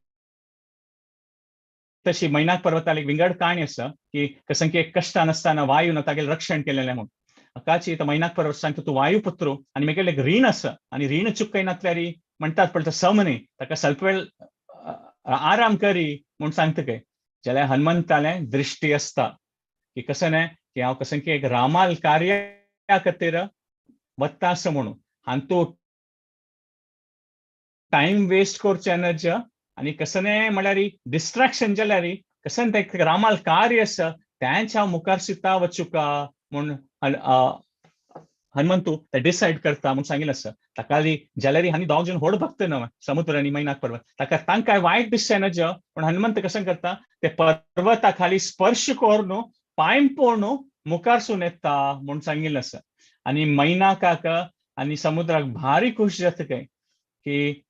तशी मैनाक पर्वताली एक विंगड काणी आसा की कसं की एक कश्टान आसतना वायून तागेलें रक्षण केलेलें म्हूण. अकाची मैनाक पर्वत सांगता तूं वायुपुत्र आनी मागीर एक रीण आसा आनी रीण चुकयनातल्यार म्हणटात पळय सम न्ही, ताका ಸ್ವಲ್ಪ वेळ आराम करी म्हूण सांगता खंय. जाल्यार हनुमंतालें दृश्टी आसता की कसं न्ही की हांव कसं की एक रामाल कार्या खातीर वता आसा म्हणून हांतू टायम वेस्ट करचें नज आनी कसं न्ही म्हळ्यार डिस्ट्रेक्शन जाल्यार कसं तें रामाल कार्य आसा तेंच हांव मुखार सिता वचुका म्हूण हनुमंतू ते डिसायड करता म्हूण सांगिल्लें आसा. ताका जाल्यार आनी दोग जण व्हड भक्त न्हय समुद्र आनी मैनाक पर्वत, ताका तांकां वायट दिसचें नज पूण हनुमंत कसं करता ते पर्वता खाली स्पर्श करून पांय पळोवन मुखारसून येता म्हूण सांगिल्लें आसा. आनी मैनाकाक आनी समुद्राक भारी खूश जाता खंय की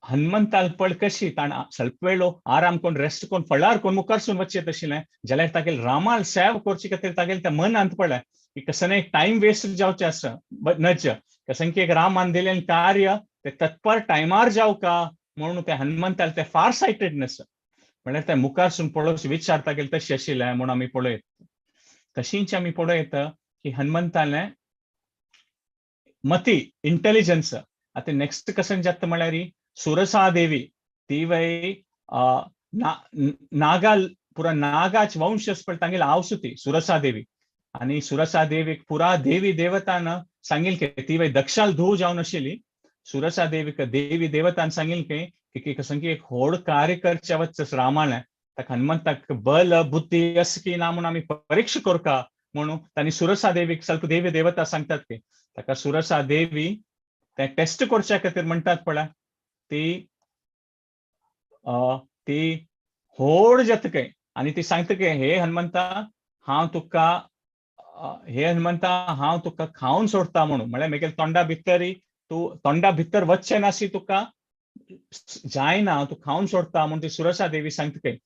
हनुमंताक पळ कशी ताण ಸ್ವಲ್ಪ वेळ आराम करून रेस्ट करून फळार करून मुखारसून वचचें तशें जाल्यार तागेले रामाल सेव करचे खातीर तागेले त्या मनांत पडलें की कसं एक टायम वेस्ट जावचें आसा नज, कसं की एक रामान दिलें कार्य ते तत्पर टायमार जावका म्हणून ते हनुमंताल ते फार सायटेडनेस म्हळ्यार ते मुखारसून पळोवचो विचार तागेले तशें आशिल्लें म्हूण आमी पळयत. तशींच आमी पळयत की हनुमंतालें मती इंटेलिजन्स. आतां नेक्स्ट कसं जाता म्हळ्यार सुरसा देवी ती वय नागा पुरा नागाच वंश पळय तांगेली आवस ती सुरसा देवी. आनी सुरसा देवीक पुरा देवी देवतान सांगिल्लें की ती वय दक्षाल धूव जावन आशिल्ली. सुरसा देवीक देवी देवतान सांगिल्लें की कसं की एक व्हड कार्य करचें वच रामालें, ताका हनुमंताक बल बुद्धी आसा की ना म्हूण आमी परीक्षा करका म्हणून तांणी सुरसा देवीक ಸ್ವಲ್ಪ देवी देवता सांगतात की ताका सुरसा देवी ते टेस्ट करच्या खातीर म्हणटात पळय ती ती व्हड जाता खंय आनी ती सांगता की हे हनुमंता हांव तुका हे हनुमंता हांव तुका खावन सोडता म्हणून, म्हळ्यार म्हगेले तोंडा भितर तूं तोंडा भितर वचचें नासी तुका जायना, तूं खावन सोडता म्हूण ती सुरसा देवी सांगता खंय.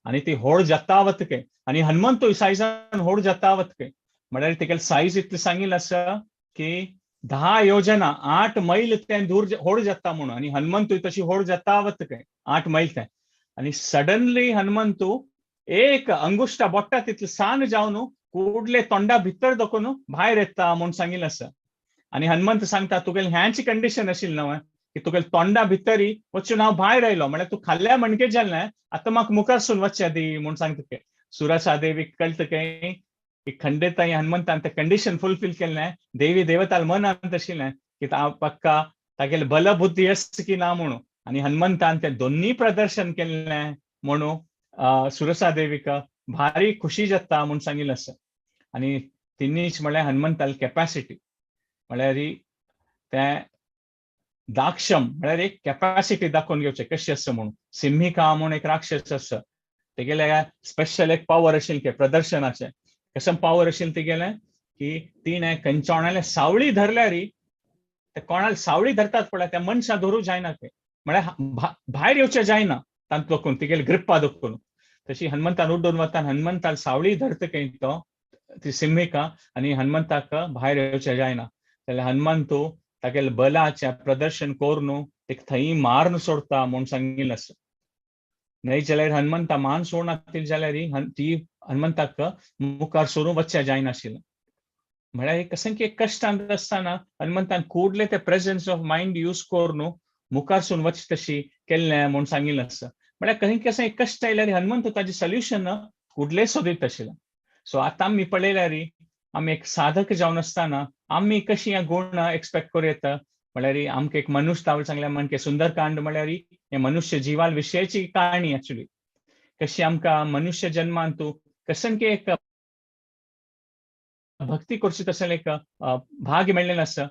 आनी ती व्हड जाता वता खंय आनी हनुमंतूय सायजान व्हड जाता वता खंय, म्हळ्यार तेगेले सायज इतलें सांगिल्लें आसा की 10 योजना 8 मैल तें दूर व्हड जाता म्हणून. आनी हनुमंतूय तशी व्हड जाता वता खंय 8 मैल तें. आनी सडनली हनुमंतू एक अंगुष्टा बोट्टा तितलें सान जावन कुडले तोंडा भितर दखून भायर येता म्हूण सांगिल्लें आसा. आनी हनुमंत सांगता तुगेले ह्यांची कंडिशन आशिल्ली न्हय की तुगेले तोंडा भितरी वचून हांव भायर आयलो, म्हळ्यार तूं खाल्ल्या म्हणके जालें आतां म्हाका मुखारसून वचचें दी म्हूण सांगता खंय. सुरसा देवीक कळटा खंय की खंडिताय हनुमंतान तें कंडिशन फुलफील केल्लें, देवी देवताल मनांत आशिल्लें की पक्का तागेले बल बुद्धी आसा की ना म्हणून. आनी हनुमंतान तें दोन्ही प्रदर्शन केल्लें म्हणून सुरसा देवीक भारी खुशी जाता म्हूण सांगिल्लें आसा. आनी तिनीच म्हळ्यार हनुमंताली कॅपॅसिटी म्हळ्यार तें दाक्षम म्हळ्यार एक कॅपॅसिटी दाखोवन घेवचें कशी आसा म्हणून. सिंहिका म्हूण एक राक्षस आसा, तेगेले स्पेशल एक पावर आशिल्लें प्रदर्शनाचें. कशें पावर आशिल्लें तेगेलें की तिणें खंयच्या सावळी धरल्यार ते कोणाक सावळी धरतात पळय त्या मनशां धरूं जायना, ते म्हळ्यार भायर येवचें जायना तांतलो कोण तिगेले ग्रिप्पा दखून. तशी हनुमंतान उड्डून वता, हनुमंतान सावळी धरता खंय तो ती सिंहिका आनी हनुमंताक भायर येवचें जायना. जाल्यार हनुमंतू तागेले बलाचें प्रदर्शन करून ते थंय मारून सोडता म्हूण सांगिल्लें आसा. न्हय जाल्यार हनुमंता मान सोडना जाल्यार ती हनुमंताक मुखार सरून वचचें जायनाशिल्लें. म्हळ्यार कशें की कश्टांत आसतना हनुमंतान कुडले ते प्रेजन्स ऑफ मायंड यूज करून मुखार सून वच तशी केल्लें म्हूण सांगिल्लें आसा. म्हळ्यार खंय कशें कश्ट आयल्यार हनुमंत ताजें सोल्युशन कुडले सोदीत आशिल्लें. सो आतां आमी पळयल्यार आमी एक साधक जावन आसतना आमी कशी ह्या गुण एक्सपेक्ट करूं येता. म्हळ्यार आमकां एक मनुष्य तावळ सांगल्या म्हणजे सुंदरकांड म्हळ्यार हे मनुष्य जिवाल विशयाची काणी एक्चुली. कशी आमकां मनुष्य जन्मांतू कशें की एक भक्ती करची तशें एक भाग्य मेळ्ळेलें आसा,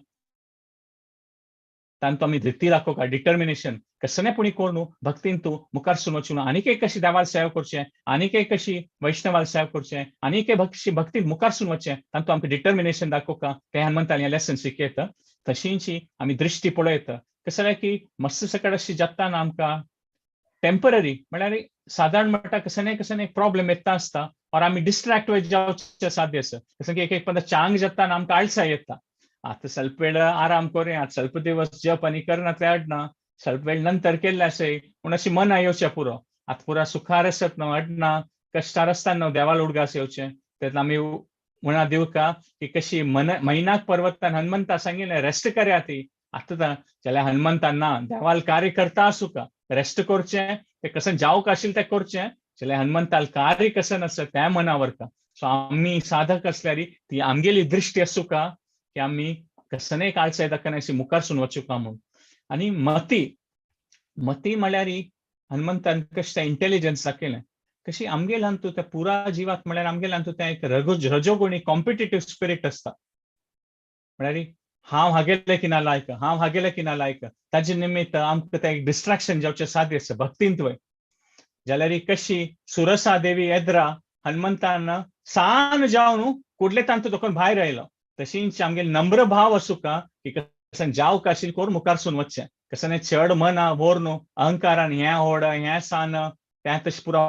तांतू आमी धृती दाखोवका डिटर्मिनेशन कसने पुणी करून भक्तीन तूं मुखार सून वचून आनीक एक कशी देवाल सेवा करचें, आनीक एक कशी वैष्णवाल सेवा करचें, आनीक एक भक्तीन मुखार सून वचचें, तांतू आमकां डिटर्मिनेशन दाखोवका तें हनुमंतान हें लेसन शिकयता. तशींची आमी दृश्टी पळयता कसं जाल्यार की मस्त सकट अशी जाता आमकां टेंपररी म्हळ्यार सादारण म्हणटा कसं न्हय कसं एक प्रॉब्लेम येता आसता और आमी डिस्ट्रॅक्ट जावचें साध्य आसा. जसं की एक एक पंदा चांग जाता आमकां आळसाय येता, आतां ಸ್ವಲ್ಪ वेळ आराम करूया, ಸ್ವಲ್ಪ दिवस जप आनी करना अडना, ಸ್ವಲ್ಪ वेळ नंतर केल्ले आसय पूण अशी मना येवचें पुरो. आतां पुरा सुखार आसत न्हू अडना, कश्टार आसता न्हू देवाल उडगास येवचें. तेन्ना आमी म्हणा दिवका की कशी मन मैनाक पर्वतान हनुमंता सांगिल्लें रेस्ट करया ती. आतां जाल्यार हनुमंतान ना देवाल कार्य करता आसूं का रेस्ट करचें, तें कशें जावंक आशिल्लें तें करचें, जाल्यार हनुमंताल कार्य कशें आसा तें मना व्हरता. सो आमी साधक आसल्यार ती आमगेली दृश्टी आसूं का की आमी कसने काळसाय दाखयना अशी मुखार सून वचूं का म्हूण. आनी मती मती म्हळ्यार हनुमंतान कशें इंटेलिजन्स दाखयलें कशी आमगेल हातूंत त्या पुरा जिवात म्हळ्यार आमगेल हातूंत तें एक रजोगुणी कॉम्पिटेटीव स्पिरीट आसता. म्हळ्यार हांव हागेलें की ना लायक, हांव हागेलें की ना लायक, ताजे निमित्त आमकां तें एक डिस्ट्रॅक्शन जावचें साध्य आसा भक्तींत वय. जाल्यार कशी सुरसा देवी एद्रा हनुमंतान सान जावन कुडले तांतू दोकोन भायर आयलो. तशींच आमगेले नम्र भाव आसूं का की कशें जावं काशील करून मुखार सून वचचें, कशें चड मना व्हर न्हू अहंकारान हें होड हें सान तें तशें पुरा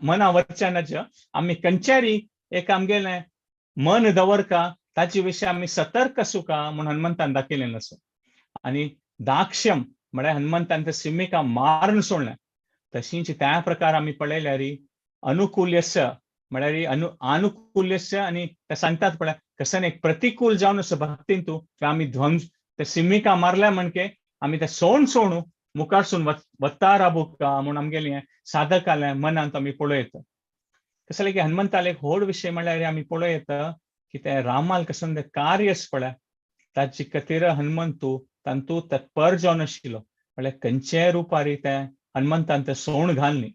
मना वचचें नाच. आमी खंयच्यारी एक आमगेलें मन दवरका ताचे विशीं आमी सतर्क आसूं का म्हूण हनुमंतान दाखयलें आसा. आनी दाक्षम म्हळ्यार हनुमंतान ते सिमिका मारून सोडलें. तशींच त्या प्रकार आमी पळयल्यार अनुकूल्यस्य म्हळ्यार आनुकूल्यस्य आनी ते सांगतात पळय कशें एक प्रतिकूल जावन आसा भक्तीन तूं आमी ध्वंस ते सिमिका मारल्या म्हणके आमी ते सोण सोणू मुखार सून वता राबूका म्हूण आमगेलें साधकालें मनांत आमी पळयता. कसलें की हनुमंताले एक व्हड विशय म्हळ्यार आमी पळयता की ते रामाल कसं ते कार्य पळय ताची खातीर हनुमंतू तांतू तत्पर जावन आशिल्लो. म्हळ्यार खंयच्याय रुपारी ते हनुमंतान ते सोण घालनी.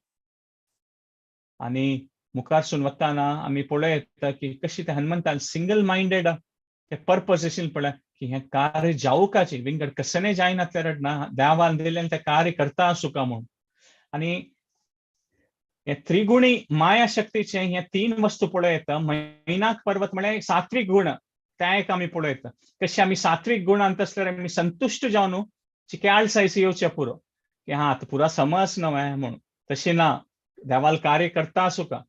आनी मुखारसून वताना आमी पळयता की कशी ते हनुमंतान सिंगल मायंडेड ते पर्पज आशिल्लें पळय की हें कार्य जावकाचें विंगड कसनें जायना रडना देवान दिल्लें तें कार्य करता आसूं का म्हूण. आनी हे त्रिगुणी माया शक्तीचे हे तीन वस्तू पळयता. मैनाक पर्वत म्हळ्यार सात्विक गुण त्या एक आमी पळयता कशी आमी सात्विक गुणांत आसल्यार आमी संतुश्ट जावन चिके आळसायस येवचें पुरो की हा आतां पुरा समज न्हय म्हूण. तशें ना, देवाल कार्य करता आसूं का.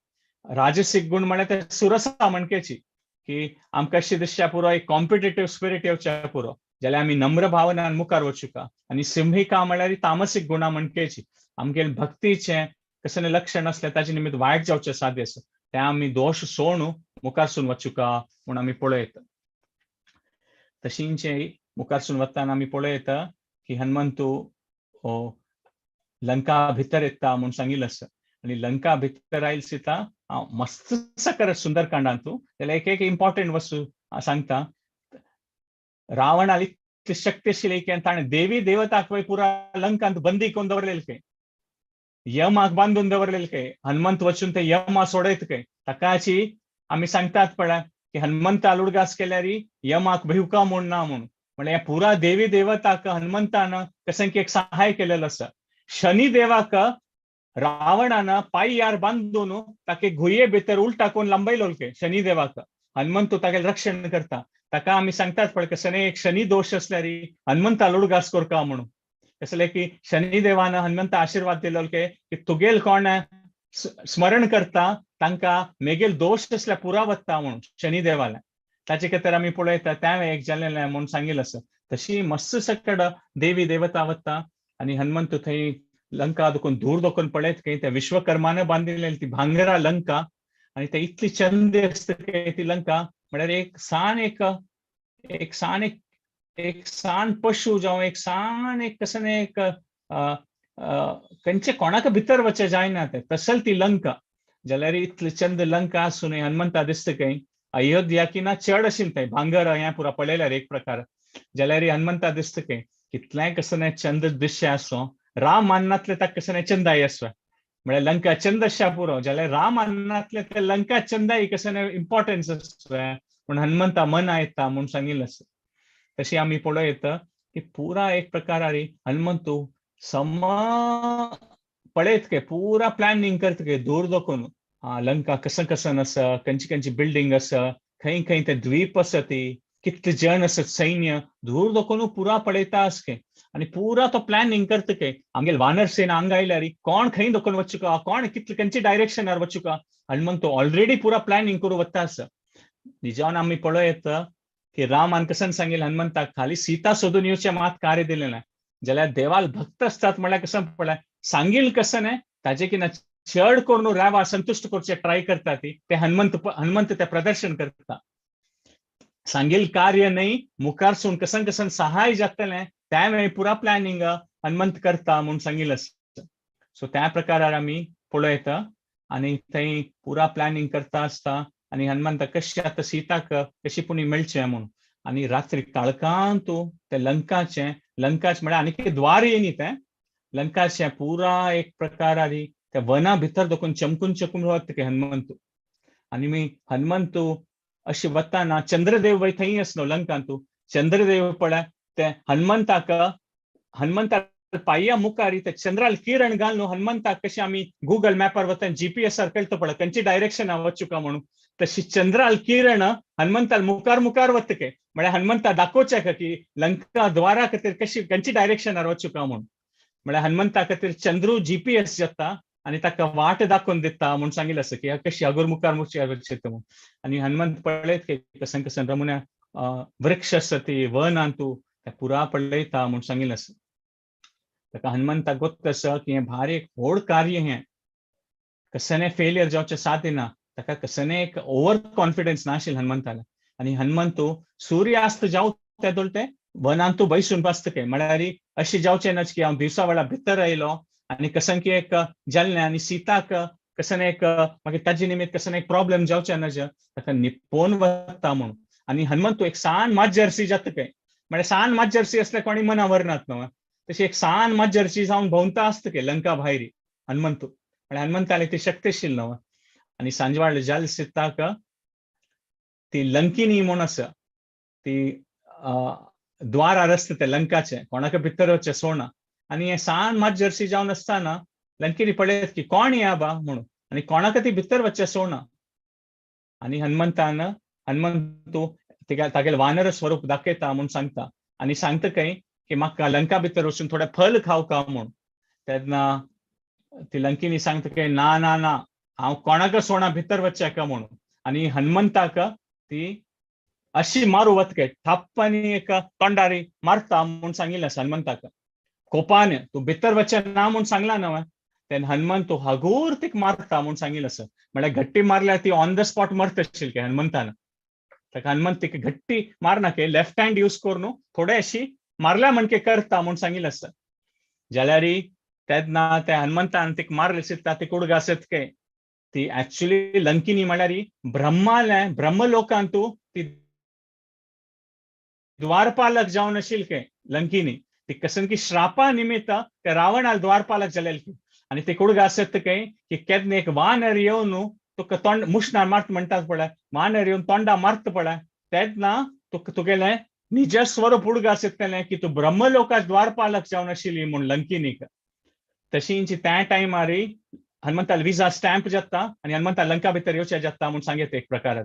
राजसीक गुण म्हळ्यार ते सुरसा म्हणकेची की आमकां अशी दिसच्या पुरो एक कॉम्पिटेटीव स्पिरीट येवच्या पुरो जाल्यार आमी नम्र भावनान मुखार वचूका. आनी सिंहिका म्हळ्यार तामसीक गुणा म्हणकेची आमगेले भक्तीचें कसलें लक्षण आसलें ताजे निमित्त वायट जावचें साध्य आसा तें आमी दोश सोणू मुखारसून वचूका म्हूण आमी पळयता. तशींच मुखारसून वतना आमी पळयता की हनुमंतू लंका भितर येता म्हूण सांगिल्लें आसा. आनी लंका भितर आयल सीता हांव मस्त करत सुंदरकांडांतू जाल्यार एक एक इम्पॉर्टंट वस्तू सांगता. रावणाली इतली शक्ती आशिल्ली की ताणें देवी देवताक वय पुरा लंकांत बंदी करून दवरलेली खंय. यमाक बांदून दवरलेले काय हनुमंत वचून ते यमा सोडयत काय. ताकाची आमी सांगतात पळय की हनुमंता उडगास केल्यार यमाक भिवका म्हूण ना म्हूण. म्हणल्यार पुरा देवी देवताक हनुमंतान कशें की एक सहाय केलेलो आसा. शनी देवाक रावणान पांयार बांदून ताके घुये भितर उलटा कोण लांबयलो के शनी देवाक. हनुमंत तागे रक्षण करता. ताका आमी सांगतात पळय कसं एक शनी दोश असल्यार हनुमंता उडगास करका म्हणून. कसले की शनी देवान हनुमंता आशीर्वाद दिलो के की तुगेल कोण स्मरण करता तांकां मेगेल दोश असल्या पुरा वता म्हणून शनी देवाला. ताचे खातीर आमी पळयता त्या एक जालें म्हणून सांगिल्लें आसा. तशी मस्त सकड देवी देवता वता आनी हनुमंत थंय लंका दुखून दूर दोकून पळयत खंय त्या विश्वकर्मान बांदिल्ली ती भांगरा लंका आनी ते इतली चंद आसता ती लंका म्हळ्यार एक सान एक एक सान एक एक सान पशु जावं एक सान एक कसं एक खंयचे कोणाक भितर वचें जायना तें तसल ती लंका. जाल्यार इतली चंद लंका आसून हनुमंता दिसता खंय अयोध्या की ना चड आशिल्लें थंय भांगर हें पुरा पळयल्यार एक प्रकार. जाल्यार हनुमंता दिसता खंय कितलेंय कसं चंद दृश्य आसूं राम माननातले ताका कसं चंदाय आसता म्हळ्यार लंका चंदशा पुरो. जाल्यार राम माननातले ते लंका चंदाई कसं इम्पॉर्टन्स आसता पूण हनुमंता मन येता म्हूण सांगिल्लें आसा. तशी आमी पळयता की पुरा एक प्रकारारी हनुमंतू सम पळयत के पुरा प्लॅनिंग करता के दूर दोकून लंका कसं कसं आसा, खंयची खंयची बिल्डींग आसा, खंय खंय ते द्वीप आसा, ती कितले जण आसत सैन्य दूर दोकून पुरा पळयता आसके आनी पुरा तो प्लॅनिंग करता के आमगेल वानर सेना हांगा आयल्यार कोण खंय दोकून वचुका, कोण कितले खंयचे डायरेक्शनार वचुका. हनुमंत ऑलरेडी पुरा प्लॅनिंग करून वता आसा. निजान आमी पळयता की रामान कसन सांगिल्लें हनुमंताक खाली सीता सोदून येवचें मात कार्य दिलें ना. जाल्यार देवाल भक्त असतात म्हळ्यार कसं पळय सांगील कसं न्ही ताजे की ना चड करून रावा संतुश्ट करचे ट्राय करता ती ते हनुमंत हनुमंत ते प्रदर्शन करता. सांगील कार्य न्ही मुखार सून कसन कसन सहाय जातलें त्या वेळी पुरा प्लॅनिंग हनुमंत करता म्हूण सांगिल्लें आसता. सो त्या प्रकारार आमी पळयता आनी थंय पुरा प्लॅनिंग करता आसता आनी हनुमंत कशी आतां सीताक कशी पुणी मेळचें म्हूण. आनी रात्री काळखांत ते लंकाचें लंकाचें म्हळ्यार आनी द्वार येयनी तें लंकाचें पुरा एक प्रकारारी त्या वना भितर दोकून चमकून चमकून वता की हनुमंत. आनी मी हनुमंत अशी वताना चंद्रदेव वय थंय आसलो लंकांतू. चंद्रदेव पळय ते हनुमंताक हनुमंता पांया मुखार ते चंद्राल किरण घालून हनुमंताक कशी आमी गुगल मॅपार वता जीपीएसार कळटा पळय खंयची डायरेक्शना वचुका म्हणून तशी चंद्राल किरण हनुमंताल मुखार मुखार वता के म्हळ्यार हनुमंता दाखोवचें का की लंका द्वारा खातीर कशी खंयची डायरेक्शनार वचुका म्हणून. म्हळ्यार हनुमंता खातीर चंद्रू जीपीएस जाता आनी ताका वाट दाखोवन दिता म्हूण सांगिल्लें आसा की कशी अगोर मुखार मुखार वचचें म्हणून. आनी हनुमंत पळयत की कसन कसन रमुन्या वृक्ष आसा ती वनांतू त्या पुरा पळयता म्हूण सांगिल्लें आसा. ताका हनुमंताक गोत्त आसा की हें भारी एक व्हड कार्य हें कसने फेलियर जावचें साध्य ना. ताका कसने एक ओवर कॉन्फिडन्स नाशिल्लें हनुमंताला. आनी हनुमंतू सूर्यास्त जावं ते दोलते वनांतू बैसून बसता के म्हळ्यार अशें जावचें नाच की हांव दिवसा वेळा भितर आयलो आनी कसन की एक जाल्लें आनी सीताक कसन एक मागीर ताजे निमित्त कसन एक प्रॉब्लेम जावचें नाज ताका निपोवन वता म्हणून. आनी हनुमंतू एक सान माज्जरसी जाता काय म्हळ्यार सान माज्जरसी असले कोणी मना व्हरनात न्हू तशी एक सान माज्जरसी जावन भोंवता आसता के लंका भायरी हनुमंतू. म्हळ्यार हनुमंताले ती शक्ती आशिल्ली न्हू. आनी सांजवाळ जाल सीताक ती लंकिनी म्हूण आसा ती द्वारार आसता ते लंकाचे कोणाक भितर वचचें सोडना. आनी हें सान माज्जरसी जावन आसतना लंकिनी पळयत की कोण या बा म्हणून आनी कोणाक ती भितर वचचें सोडना. आनी हनुमंतान हनुमंतू तागेलें वानर स्वरूप दाखयता म्हूण सांगता आनी सांगता खंय की म्हाका लंका भितर वचून थोडें फल खावका म्हूण. तेन्ना ती लंकिनी सांगता की ना ना ना हांव कोणाक सोडना भितर वचचें का म्हणून. आनी हनुमंताक ती अशी मारू वतके थाप्पानी एक तोंडारी मारता म्हूण सांगिल्लें आसा हनुमंताक कोपान तूं भितर वचचें ना म्हूण सांगलां न्हय. तेन्ना हनुमंत हगूर तिका मारता म्हूण सांगिल्लें आसा. म्हळ्यार घट्टी मारल्यार ती ऑन the spot मरता आशिल्ली हनुमंतान. ताका हनुमंत तिका घट्टी मारना के लेफ्ट हँड यूज करून थोडे अशी मारल्या म्हणके करता म्हूण सांगिल्लें आसा. जाल्यार तेन्ना त्या हनुमंतान तिका मारले सित्ता ती कुडगासत के ती ऍक्च्युली लंकिनी म्हळ्यार ब्रह्माले ब्रह्मलोकांतू ती द्वारपालक जावन आशिल्ली के लंकिनी. ती कसन की श्रापा निमित्त ते रावणाल द्वारपालक जालेली. आनी ते उडगास येता काय की केन्ना एक वानर येवन तुका तोंड मुशणार मारता म्हणटात पळय, वानर येवन तोंडा मारता पळय, तेन्ना तुका तुगेलें निज स्वरूप उडगास येतलें की तूं ब्रह्मलोकाच द्वारपालक जावन आशिल्ली म्हूण लंकिनीक. तशींची त्या टायमार हनुमंताल विजा स्टॅम्प जाता आनी हनुमंता लंका भितर येवचे जाता म्हूण सांगता एक प्रकार.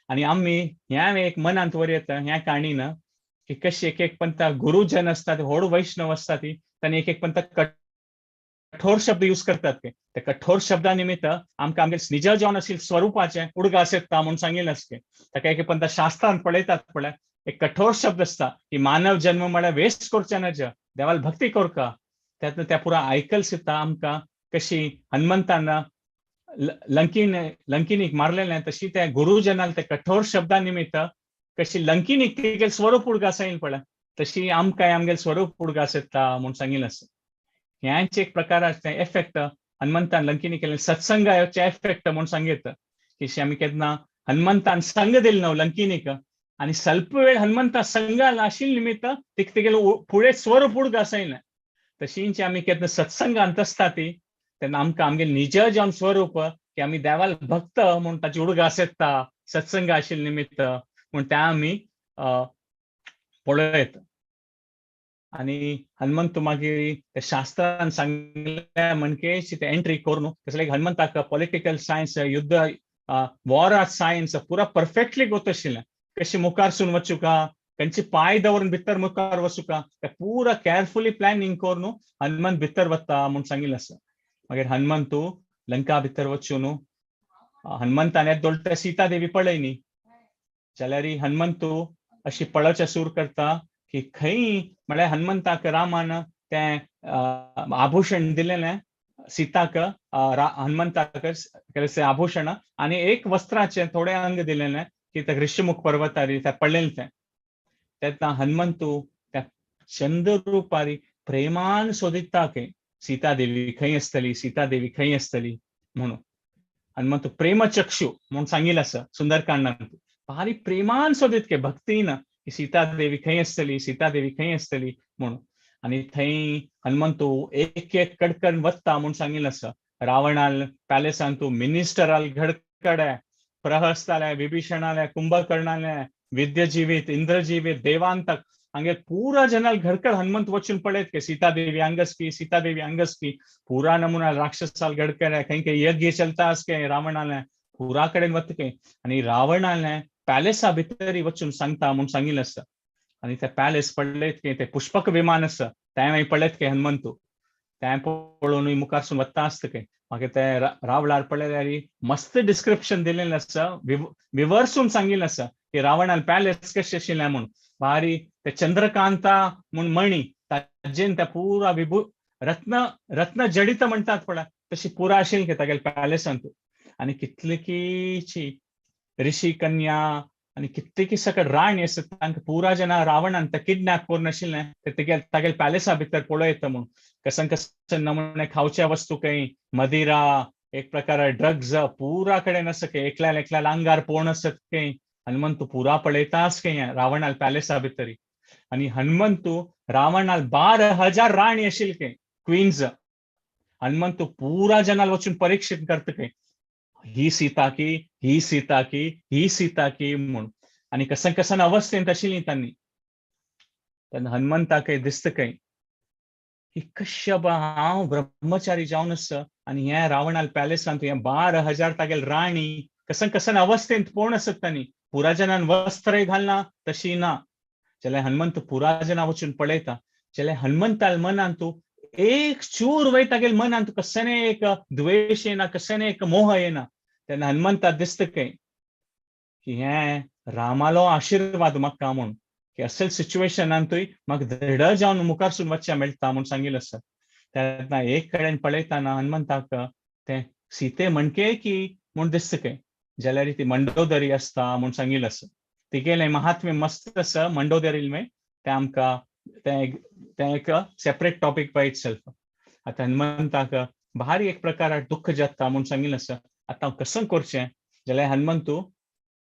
आनी आमी ह्या एक मनांत वर येता ह्या काणीन की कशी एक एक पंथा गुरुजन असतात, व्हड वैष्णव असतात, तांणी एक एक पंथा कठोर शब्द यूज करतात. ते त्या कठोर शब्दा निमित्त आमकां आमगे निज जावन आशिल्ले स्वरुपाचें उडगास येता म्हूण सांगिल्लें आसता. ताका एक एक पंथा शास्त्रान पळयतात पळय, एक कठोर शब्द आसता की मानव जन्म म्हळ्यार वेस्ट करचें नज, देवाल भक्ती करका. त्यातनं त्या पुरा आयकल सुद्दां आमकां कशी हनुमंतान लंकिनीक मारलेलें, तशी त्या गुरुजनाल ते कठोर शब्दा निमित्त कशी लंकिनीक तिगेल स्वरूप उडगास येयल पळय, तशी आमकां आमगेल स्वरूप उडगास येता म्हूण सांगिल्लें आसा. ह्यांचे एक प्रकाराचें एफेक्ट हनुमंतान लंकिनी केलें सत्संगाचे एफेक्ट म्हूण सांगता की आमी केन्ना हनुमंतान संग दिल न्हू लंकिनीक आनी स्वल्प वेळ हनुमंता संगाल आशिल्ले निमित्त तिका तिगेले फुडें स्वरूप उडगास येयलें. तशींच आमी केन्ना सत्संगांत आसता ती तेन्ना आमकां आमगे निज जावन स्वरूप की आमी देवाल भक्त म्हूण ताची उडगास येता सत्संग आशिल्ले निमित्त म्हूण त्या आमी पळयत. आनी हनुमंत मागीर ते शास्त्रान सांगले म्हणके ते एंट्री करून कसले हनुमंताक पॉलिटिकल सायन्स, युद्ध, वॉर सायन्स पुरा परफेक्टली गोत आशिल्लें. कशी मुखारसून वचुका, खंयची पांय दवरून भितर मुखार वचुका, ते पुरा केअरफुली प्लॅनिंग करून हनुमंत भितर वता म्हूण सांगिल्लें आसा. मागीर हनुमंतू लंका भितर वचून हनुमंतान येदोळटा सीता देवी पळय न्ही जाल्यार हनुमंतू अशी पळोवचें सूर करता की खंय म्हळ्यार हनुमंताक रामान तें आभूषण दिलेलें सीताक, हनुमंताक आभूषण आनी एक वस्त्राचें थोडें अंग दिलेलें की ते ऋषिमुख पर्वतारी तें पडलेलें तें. तेन्ना हनुमंतू त्या चंद्र रुपारी प्रेमान सोदिता की सीता देवी खंय आसतली, सीता देवी खंय आसतली म्हणून. हनुमंतू प्रेमचक्षु म्हूण सांगिल्लें आसा सुंदरकांडांत, भारी प्रेमान सोदीत के भक्तीन की सीता देवी खंय आसतली, सीता देवी खंय आसतली म्हणून. आनी थंय हनुमंतू एक एक कडकड वता म्हूण सांगिल्लें आसा. रावणाल पॅलेसान तूं मिनिस्टराल घडकडे, प्रहस्ताले, विभीषणाले, कुंभकर्णाले, विद्यजीवित, इंद्रजीवित, देवांतक हांगे पुरा जनाल घडकड हनुमंत वचून पळयत की सीता देवी अंगस की, सीता देवी अंगस की, पुरा नमुना राक्षसाल घडकडे खंय खंय यज्ञ चलता आसके रावणाले पुरा कडेन वता के आनी रावणाले पॅलेसा भितर वचून सांगता म्हूण सांगिल्लें आसा. आनी ते पॅलेस पळयत की ते पुष्पक विमान आसा तें मागीर पळयत की हनुमंतू तें पळोवन मुखारसून वता आसता की मागीर ते रावळार पळयल्यार मस्त डिस्क्रिप्शन दिलेलें आसा, विवर्सून सांगिल्लें आसा की रावणान पॅलेस कशें आशिल्लें म्हूण. भारी ते चंद्रकांता म्हूण मणी ताजेन त्या पुरा विभू रत्न रत्न जडित म्हणटात पळय तशी पुरा आशिल्ली तागेले पॅलेसांत. आनी कितलीकीची ऋषी कन्या आनी कितलीकी सकट राणी आसा तांकां पुरा जेन्ना रावणान ते किडनॅप करून आशिल्लें ते तेगेले तागेले पॅलेसा भितर पळयता म्हूण कसन कसन नमुने खावच्या वस्तू खंय मदिरा एक प्रकार ड्रग्ज पुरा कडेन आसा खंय एकल्या एकल्या आंगार पोण आसत खंय. हनुमंतू पुरा पळयताच खंय रावणाल पॅलेसा भितर. आनी हनुमंतू रावणाल 12,000 राणी आशिल्ली खंय क्विन्स. हनुमंतू पुरा जनाल वचून परीक्षण करता खंय ही सीता की, ही सीता की, ही सीता की म्हूण. आनी कसन कसन अवस्थेंत आशिल्ली तांणी. तेन्ना हनुमंताक दिसता खंय की कश्य बा हांव ब्रह्मचारी जावन आसा आनी हे रावणाल पॅलेसांत हे 12,000 तागेल राणी कसन कसन अवस्थेंत पोवन आसत तांणी. पुरा जनान वस्त्रय घालना तशी ना. जाल्यार हनुमंत पुरा जना वचून पळयता जाल्यार हनुमंताल मनांत एक चूर वय तागेल मनांत कसने एक द्वेश येना, कसने एक मोह येना. तेन्ना हनुमंता दिसता खंय की हें रामालो आशिर्वाद म्हाका म्हूण की असल सिच्युएशनांतूय म्हाका दृढ जावन मुखारसून वचचें मेळटा म्हूण सांगिल्लें आसा. तेन्ना एक कडेन पळयतना हनुमंताक तें सीते म्हणके की म्हूण दिसता खंय जाल्यार ती मंडोदरी आसता म्हूण सांगिल्लें आसा. तिगेलें महात्म्य मस्त आसा मंडोदरी तें आमकां तें एक separate topic by it self. आतां हनुमंताक भारी एक प्रकार दुख्ख जाता म्हूण सांगिल्लें आसा. आतां हांव कसं करचें जाल्यार हनुमंतू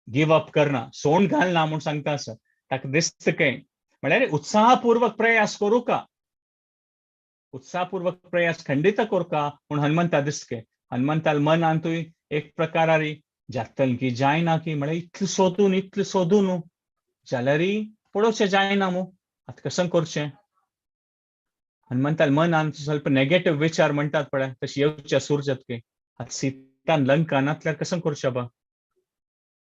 गिव अप करना, सोंड घालना म्हूण सांगता आसा. ताका दिसता खंय म्हळ्यार उत्साहपूर्वक प्रयास करूं का. उत्साहपूर्वक प्रयास खंडित करका म्हूण हनुमंता दिसके. हनुमंताल मनांतूय एक प्रकारारी जातल की जायना की, म्हळ्यार इतलें सोदून इतलें सोदून जाल्यारय पळोवचें जायना मू, आतां कसं करचें. हनुमंताल मनान ಸ್ವಲ್ಪ नेगेटिव्ह विचार म्हणटात पळय तशें येवचें सूर जातके. आतां सीतान लंका नातल्यार कसं करचें बा.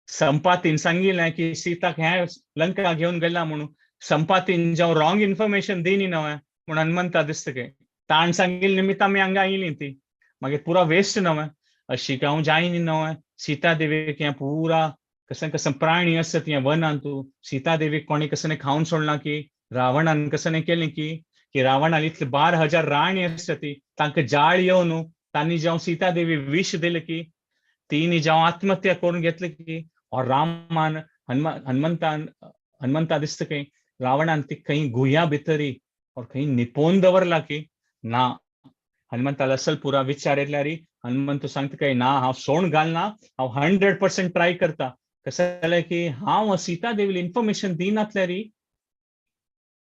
संपातीन सांगिल्लें की सीताक हें लंका घेवन गेला म्हणून, संपातीन जावं रॉंग इन्फॉर्मेशन दिनी न्हय म्हूण हनुमंता दिसता की ताण सांगिल्ले निमित्त आमी हांगा आयलीं ती, मागीर पुरा वेस्ट न्हय, अशी हांव जायनी न्हय. सीता देवीक हें पुरा कसं कसं प्राणी आसत हें वनांतू, सीता देवीक कोणी कसं खावन सोडलां की रावणान कसं केलें की की रावणान इतले 12,000 राणी आसता ती तांकां जाळ येवन तांणी जावं सीता देवी विश दिलें की तिणी जावं आत्महत्या करून घेतली की, और रामान हनुमंतान हनुमंता दिसता की रावणान ती खंय गुह्या भितरी और खंय निपोवन दवरला की ना. हनुमंताला असल पुरा विचार येतल्यार हनुमंत सांगता काय ना, हांव सोण घालना, हांव 100% ट्राय करता. कसं जालें की हांव सीता देवीला इन्फॉर्मेशन दिनातल्यार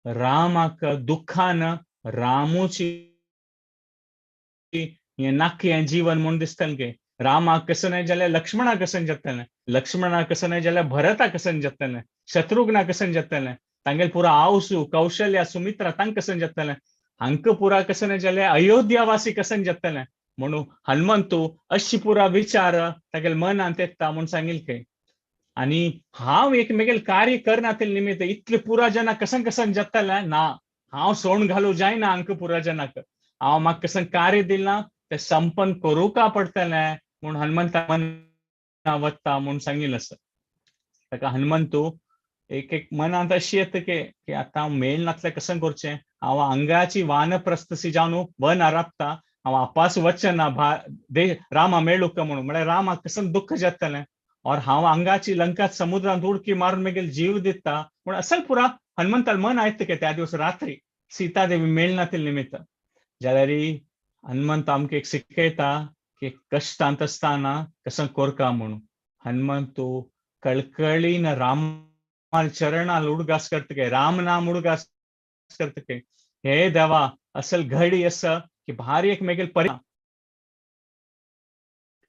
रामाक दुख्खान रामूची हें नाकी हें जीवन म्हूण दिसतलें की रामाक कसं नाही जाल्यार लक्ष्मणा कसं जातलें, लक्ष्मणा कसं नाही जाल्यार भरता कसं जातलें, शत्रुघ्ना कसं जातलें, तांगेले पुरा आवसू कौशल्या सुमित्रा तांकां कसं जातलें, हांकां पुरा कसं नाही जाल्यार अयोध्यावासी कसं जातलें. म्हणून हनुमंतू अशी पुरा विचार तागेले मनांत येता म्हूण सांगिल्लें की आनी हांव एक मेगेल कार्य करना निमित्त इतले पुरा जना कसं कसं जातलें ना, हांव सोण घालूं जायना हांकां पुरा जनाक, हांव म्हाका कसं कार्य दिलां तें संपन्न करूंका पडटलें म्हूण हनुमंता मना वता म्हूण सांगिल्लें आसा. ताका हनुमंतू एक एक मनांत अशी येता की आतां हांव मेळ नातलें कसं करचें, हांव आंगाची वानप्रस्थसी जावन वन आरापता, हांव आपास वचना दे रामा मेळूंक म्हणून, म्हळ्यार रामाक कसं दुख्ख जातलें, और हांव आंगाची लंका समुद्रांत उडकी मारून मेगेल जीव दिता म्हूण असल पुरा हनुमंताल मन आयत की त्या दिवस रात्री सीता देवी मेळना निमित्त. जाल्यार हनुमंत आमकां एक शिकयता की कश्टांत आसतना कसं कोरका म्हणून. हनुमंतू कळकळीन रामाल चरणाल उडगास करता काय, राम नाम उडगास करता काय, हे देवा असल घडी आसा की भारी एक मेगेल परि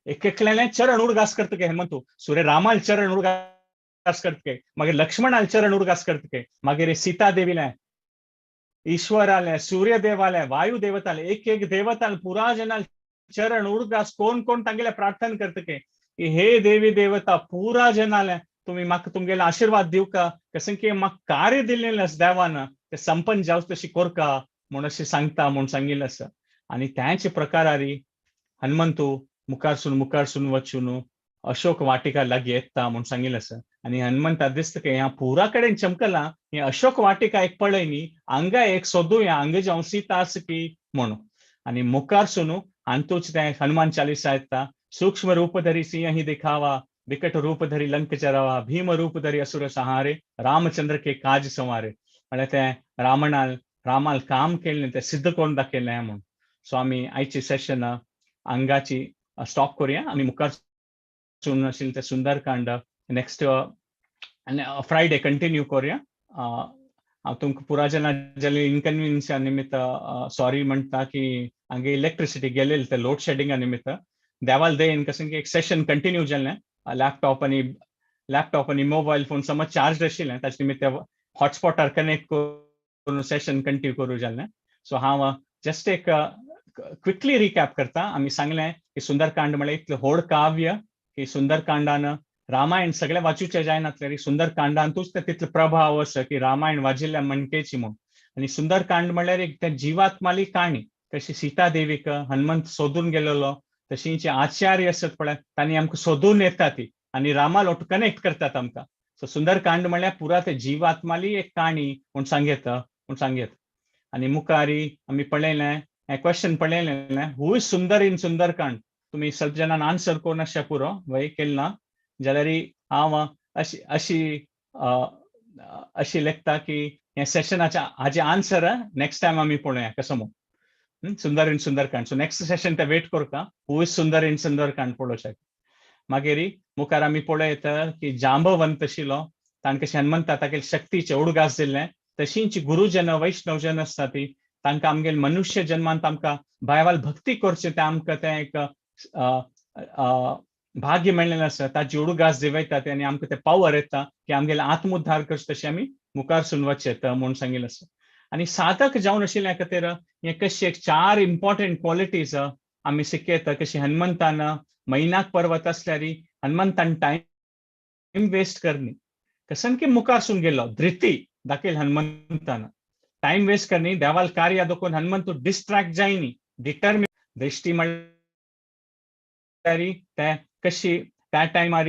एक एकल्याने चरण उडगास करता काय हनुमंतू, सूर्य रामाल चरण उडगास करता काय, मागीर लक्ष्मणाल चरण उडगास करता काय, मागीर सीता देवीले ईश्वराले सूर्यदेवाले वायुदेवताले एक एक देवताल पुरा जनाल चरण उडगास कोण कोण तांगेले प्रार्थना करता काय की हे देवी देवता पुरा जनाले तुम्ही म्हाका तुमगेले आशीर्वाद दिवका, कसं की म्हाका कार्य दिलेलें आसा देवान ते संपन्न जावचें तशी कोरका म्हूण अशें सांगता म्हूण सांगिल्लें आसा. आनी त्याच प्रकारारी हनुमंतू मुखारसून मुखारसून वचून अशोक वाटिका लागीं येता म्हूण सांगिल्लें आसा. आनी हनुमंता दिसता की ह्या पुरा कडेन चमकला हें अशोक वाटिका एक पळय न्ही, हांगा एक सोदूया हांगा जावं सीता आसा की म्हणून. आनी मुखारसून हातूंत तें हनुमान चालीसा येता, सूक्ष्म रूप धरी सिंह दिखावा, विकट रूप धरी लंक चरावा, भीम रूप धरी असुर संहारे, रामचंद्र के काज संवारे. म्हळ्यार तें रावणाल रामाल काम केल्लें तें सिद्ध करून दाखयलें म्हूण. सो आमी आयची सेशन हांगाची स्टॉप करुया. आमी मुखार आशिल्लें तें सुंदरकांड नेक्स्ट फ्रायडे कंटिन्यू करुया. हांव तुमकां पुरा जना जाल्ले इनकन्विनियन्सा निमित्त सॉरी म्हणटा की हांगे इलेक्ट्रिसिटी गेलेली ते लोड शेडिंगा निमित्त. देवाल दयेन कसं की एक सेशन कंटिन्यू जालें, लॅपटॉप आनी मोबायल फोन समज चार्ज आशिल्लें, ताचे निमित्त हॉटस्पॉटार कनेक्ट करून सेशन कंटिन्यू करूं जालें. सो हांव जस्ट एक क्विकली रिकॅप करता. आमी सांगलें की सुंदरकांड म्हळ्यार इतलें व्हड काव्य की सुंदरकांडान रामायण सगळें वाचूचें जायनातलें सुंदरकांडांतूच ते तितलो प्रभाव आसा की रामायण वाजिल्ल्या मनकेची म्हूण. आनी सुंदरकांड म्हळ्यार एक त्या जिवात्माली काणी, कशी सीता देवीक हनुमंत सोदून गेलेलो तशींचे आचार्य आसत पळय तांणी आमकां सोदून येता ती आनी रामाल ओट कनेक्ट करतात आमकां. सो सुंदरकांड म्हळ्यार पुरा ते जिवात्माली एक काणी म्हूण सांगयता म्हूण सांगयत. आनी मुखारी आमी पळयलें हें क्वेश्चन पळयलें, who is Sundar in Sundarkand. तुमी सग जाणान आन्सर करून अशें पुरो वय केलें ना जाल्यार हांव अशी अशी अशी लेखता की हें सेशनाच्या हाजे आन्सर नेक्स्ट टायम आमी पळोवया कसो म्हूण Sundar in Sundarkand. So next session ते वेट करता, who is Sundar in Sundarkand पळोवच्याक. मागीर मुखार आमी पळयता की जांबवंत आशिल्लो तांकां कशें हनुमंता तागेले शक्तीचे उडगास दिल्लें, तशींच गुरुजन वैष्णवजन आसता ती तांकां आमगेले मनुष्य जन्मांत आमकां भायवाल भक्ती करचें तें आमकां तें एक भाग्य मेळ्ळेलें आसा. ताची उडगास जिवयता ते आनी आमकां तें पावर येता की आमगेले आत्मोद्धार करचें तशें आमी मुखारसून वचचें त म्हूण सांगिल्लें आसा. आनी साधक जावन आशिल्ल्या खातीर हे कशी एक 4 इम्पॉर्टंट क्वॉलिटीज आमी शिकयता. कशी हनुमंतान मैनाक पर्वत आसल्यार हनुमंतान टायम वेस्ट करनी, कसन की मुखारसून गेलो धृती दाखयल हनुमंतान टायम वेस्ट करनी, देवाल कार्य दाखोवन हनुमंत डिस्ट्रॅक्ट जायनी, डिटर्मिन दृष्टी म्हणल्यार ते कशी त्या टायमार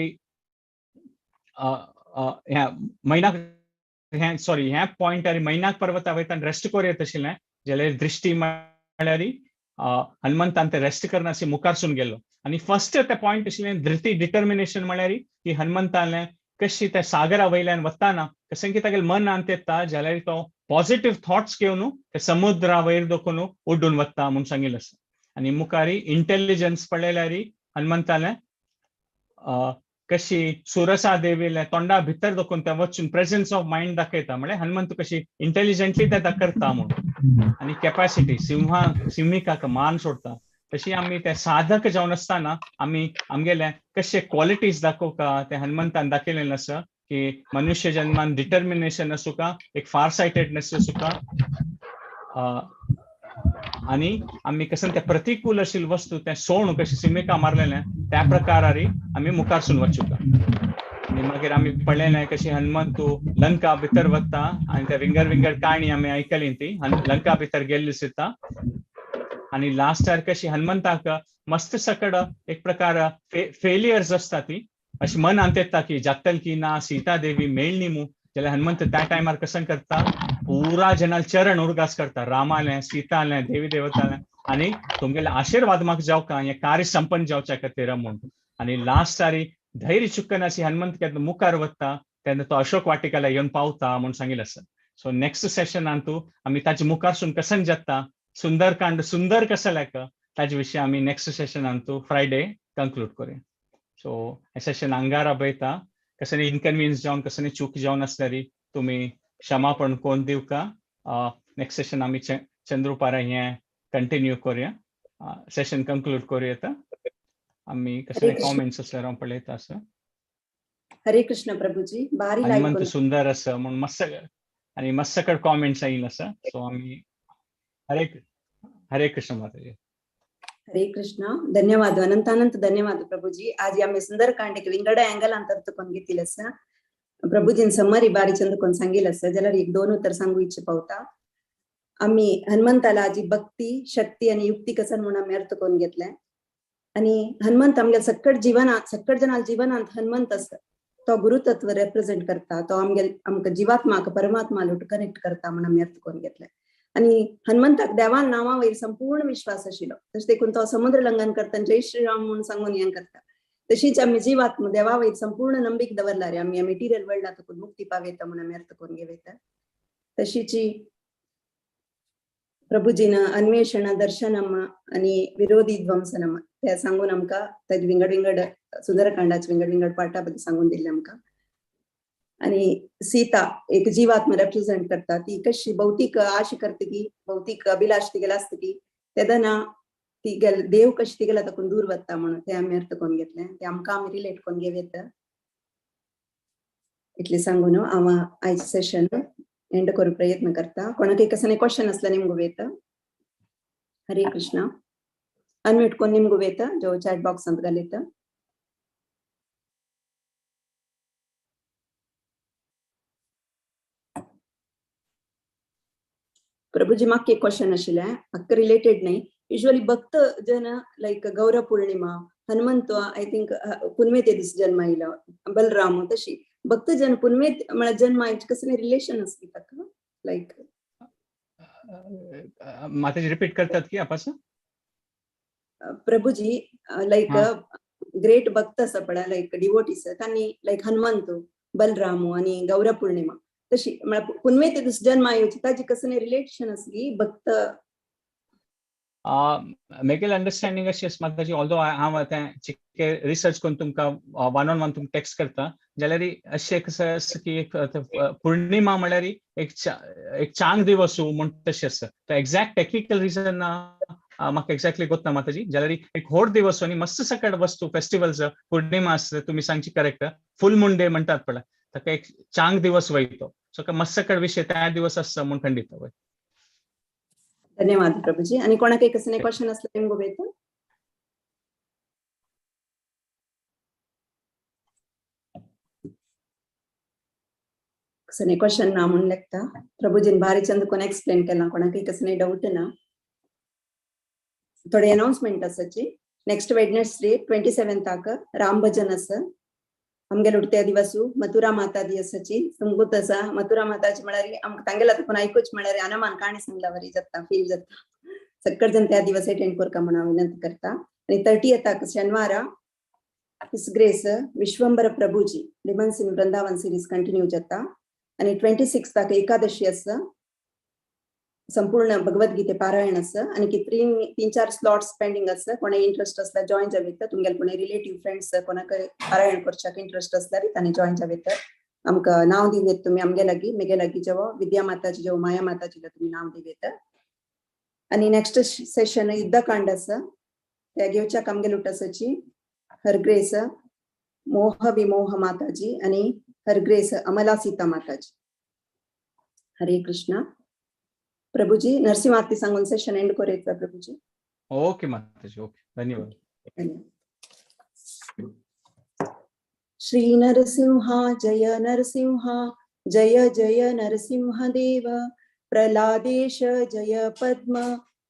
ह्या मैनाक ह्या सॉरी ह्या पॉयंटार मैनाक पर्वता वयतान रेस्ट करूं येत आशिल्लें, जाल्यार दृष्टी म्हणल्यार हनुमंतान ते रेस्ट करनाशी मुखारसून गेलो. आनी फर्स्ट ते पॉयंट आशिल्लें धृती डिटर्मिनेशन म्हणल्यार की हनुमंतालें कशी त्या सागरा वयल्यान वताना कशें की तागेलें मनांत येता जाल्यार तो पॉझिटिव्ह थॉट्स घेवन ते समुद्रा वयर दोखून उड्डून वता म्हूण सांगिल्लें आसा. आनी मुखार इंटेलिजन्स पळयल्यार हनुमंतालें कशी सुरसा देवीले तोंडा भितर दोखून ते वचून प्रेझेन्स ऑफ मायंड दाखयता, म्हळ्यार हनुमंत कशी इंटेलिजंटली ते करता म्हणून. आनी कॅपॅसिटी सिंहा सिंहिकाक मान सोडता. तशी आमी ते साधक जावन आसतना आमी आमगेले कशे क्वॉलिटीज दाखोवका ते हनुमंतान दाखयलेलें आसा की मनुष्य जन्मान डिटर्मिनेशन आसूका, एक फार सायटेडनेस आसूका, आनी आमी कशें ते प्रतिकूल आशिल्ली वस्तू तें सोण कशी सिमिका मारलेलें त्या प्रकारारी आमी मुखारसून वचूका. आनी मागीर आमी पळयलें कशी हनुमंतू लंका भितर वता आनी ते विंगड विंगड काणी आमी आयकली ती लंका भितर गेल्ली सुद्दां. आनी लास्टार कशी हनुमंताक मस्त सकड एक प्रकार फेलियर्स आसता ती अशी मनांत येता की जातल की ना सीता देवी मेळनी मू, जाल्यार हनुमंत त्या टायमार कशें करता पुरा जनाल चरण उरगास करता, रामालें सीतालें देवी देवतालें, आनी तुमगेले आशिर्वाद म्हाका जावका हें कार्य संपन्न जावच्या खातीर म्हूण. आनी लास्टारी धैर्य चुकनाशी हनुमंत केन्ना मुखार वता तेन्ना तो अशोक वाटिकाला येवन पावता म्हूण सांगिल्लें आसा. सो नेक्स्ट सेशनान तूं आमी ताचे मुखारसून कशें जाता सुंदरकांड सुंदर कसं लायक ताजे विशीं आमी नेक्स्ट सेशनान तूं फ्रायडे कंक्लूड करूया. सो हे सेशन अंगारा पळयता कसं इनकन्विनियन्स जावन कसं चूक जावन आसल्यार तुमी क्षमापण कोण दिवका. नेक्स्ट सेशन आमी चंद्रुपारा हें कंटिन्यू करूया, सेशन कंक्लूड करूया. आमी कसले कॉमेंट्स आसल्यार हांव पळयता आसा.
हरे कृष्ण प्रभुजी, बारी
हनुमंत सुंदर आसा म्हूण मस्त आनी मस्त कड कॉमेंट्स आयिल्ले आसा. सो आमी हरे हरे कृष्ण माताजी.
हरे कृष्ण, धन्यवाद, अनंत अनंत धन्यवाद प्रभुजी. आज आमी सुंदरकांडಕ್ಕೆ ವಿಂಗಡ ಆಂಗಲ್ ಅಂತ ತಗೊಂಡಿತ್ತಿಲ್ಲ ಸರ್. प्रभुजीन समरी बारी चंद कोण सांगितलं आसा जाल्यार एक दोन उतर सांगू इच्छे पावता. आमी हनुमंताला आजी भक्ती शक्ती आनी युक्ती कसन म्हणून आमी अर्थ करून घेतले. आनी हनुमंत आमगे सक्कट जिवनात सक्कट जनाल जिवनांत हनुमंत आसा, तो गुरुतत्व रेप्रेझेंट करता, तो आमगे आमकां जिवात्माक परमात्मा लोट कनेक्ट करता म्हणून आमी अर्थ करून घेतले. आनी हनुमंताक देवान नांवा वयर संपूर्ण विश्वास आशिल्लो, तशें देखून तो समुद्र लंघन करता जय श्रीराम म्हणून सांगून हें करता. तशीच आमी जिवात्मा देवा वयर संपूर्ण नंबीक दवरला रे आमी मटेरियल वर्ल्डात मुक्ती पावयता म्हणून आमी अर्थ करून घेवयता. तशीच प्रभुजीन अन्वेषण दर्शनम आनी विरोधी ध्वंसनम ते सांगून आमकां ताजे विंगड विंगड सुंदरकांडाचे विंगड विंगड पाठा बद्दल सांगून दिल्ले आमकां. आनी सीता एक जीवात्मा रेप्रेझेंट करता, ती कशी भौतीक आश करता की भौतीक अभिलाष तिगेला आसता की तेदना ती गेल देव कशी तिगेला ताकून दूर वता म्हणून ते आमी अर्थ करून घेतले, ते आमकां आमी रिलेट करून घेव येता. इतलें सांगून हांव आयज सेशन एंड करूं प्रयत्न करता. कोणाकय कसले क्वेश्चन आसल्यार निमगो येता. हरे कृष्णा. अनम्यूट करून निमगो येता जो चॅट बॉक्सांत घालयता. प्रभुजी म्हाका एक क्वेश्चन आशिल्लें, म्हाका रिलेटेड न्हय. युज्युअली भक्त जन लायक गौरव पौर्णिमा हनुमंत I think पुनवे ते दीस जन्म आयलो, बलराम तशी भक्त जन पुनवे म्हळ्यार जन्म आयचे कसलें रिलेशन आसता ताका लायक?
माताजी रिपीट करतात की आपास?
प्रभुजी लायक ग्रेट भक्त आसा पळय लायक डिवोटीस तांणी लायक हनुमंत बलराम आनी गौरव पौर्णिमा तशी म्हळ्यार पुनवे ते दीस जन्म आयोची ताजी कसलें रिलेशन आसली भक्त?
मेगेल अंडरस्टँडिंग अशी आसा माताजी, ऑल्दो हांव तें चिके रिसर्च करून तुमकां वन ऑन वन तुमकां टॅक्स्ट करता, जाल्यार अशें एक आसा की एक पूर्णिमा म्हळ्यार एक एक चांग दिवस म्हूण तशें आसा. तो एग्जॅक्ट टेक्निकल रिजन ना, म्हाका एक्झॅक्टली गोत ना माताजी. जाल्यार एक व्हड दिवस आनी मस्त सकट वस्तू फेस्टिवल्स पूर्णिमा आसता, तुमी सांगची करेक्ट, फुल मून डे म्हणटात पळय, ताका एक चांग दिवस वयतो. सो मस्त सकट विशय त्या दिवस आसता म्हूण खंडीत.
धन्यवाद प्रभुजी. आणि कोणाक कसले क्वेश्चन असले निमगो? कसले क्वेश्चन ना म्हूण लेखता. प्रभुजीन भारी चंद कोण एक्सप्लेन केला, कोणाक कसले डाऊट ना. थोडे अनाउन्समेंट आसाची. नेक्स्ट वेडनेसडे 27 राम भजन आसा. आमगेले उडत्या दिवसू मथुरा माता दी आसाची. तुमकूत आसा मथुरा माताची म्हळ्यार आमकां तांगेला कोण आयकूच म्हळ्यार अनमान काणी सांगला वरी जाता, फील जाता. सक्कड जण त्या दिवस अटेंड करका म्हणून हांव विनंती करता. आनी 30 शनिवारा his grace Vishwambhar Prabhuji demons in Vrindavan series continue जाता. आणि 26 एकादशी आसा, संपूर्ण भगवद्गीते पारायण आसा. आणि 3-4 स्लॉट्स पेंडिंग आसा. कोणा इंट्रस्ट असल्यार जॉईन जावं, तुमगेले कोणी रिलेटिव्ह फ्रेंड्स कोणाक पारायण करच्याक इंट्रस्ट असल्यार तांणी जॉईन जावं. आमकां नांव दिवयेत तुमी आमगे लागीं, मेगे लागीं जेवो विद्या माताजी जेवो माया माताजी तुमी नांव दिवयेत. आणि नेक्स्ट सेशन युद्धकांड आसा, त्या घेवच्याक आमगे लुटासाची हर ग्रेस मोह विमोह माताजी आणि हर ग्रेस अमला सीता माताजी. हरे कृष्णा. प्रभुजी नरसिंह आरती सांगून सेशन एंड करूया प्रभुजी.
ओके माताजी, ओके, धन्यवाद.
श्री नरसिंहा जय नरसिंहा जय जय नरसिंह देव, प्रहलादेश जय पद्म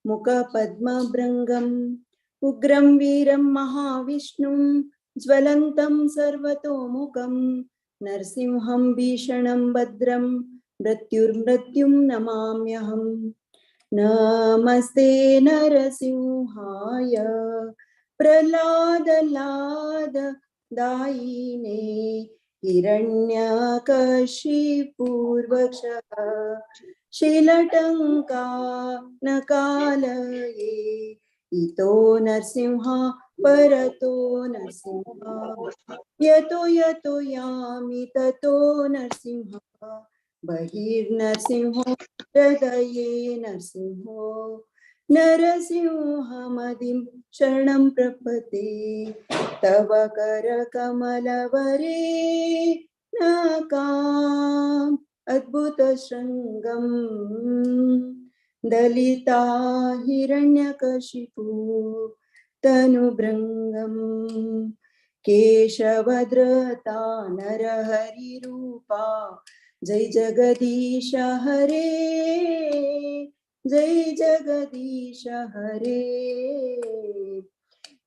मुख पद्म भृंगम, उग्रं वीरं महाविष्णुं ज्वलन्तं सर्वतोमुखं, नरसिंहं भीषणं भद्रं मृत्युर्मृत्युं नमाम्यहं. नमस्ते नरसिंहाय प्रहलादलाद दायिने, हिरण्यकशिपूर्वक्ष शिलटंका नकालये, इतो नरसिंह परतो नरसिंह, यतो यतो यामि ततो नरसिंह, बहिर्नरसिंहो हृदये नरसिंहो, नरसिंहमदिं शरणं प्रपदे, तव करकमलवरे नकाम अद्भुत शृंगम, दलिता हिरण्यकशिपु तनुभृंगम, केशवद्रता नरहरिरूपा, जय जगदीश हरे, जय जगदीश हरे,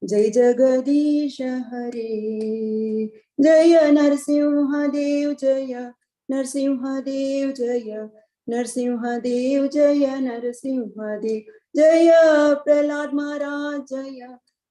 जय जगदीश हरे, जय नरसिंह देव जय नरसिंह देव जय नरसिंह देव जय नरसिंह देव जय, प्रहलाद महाराज जय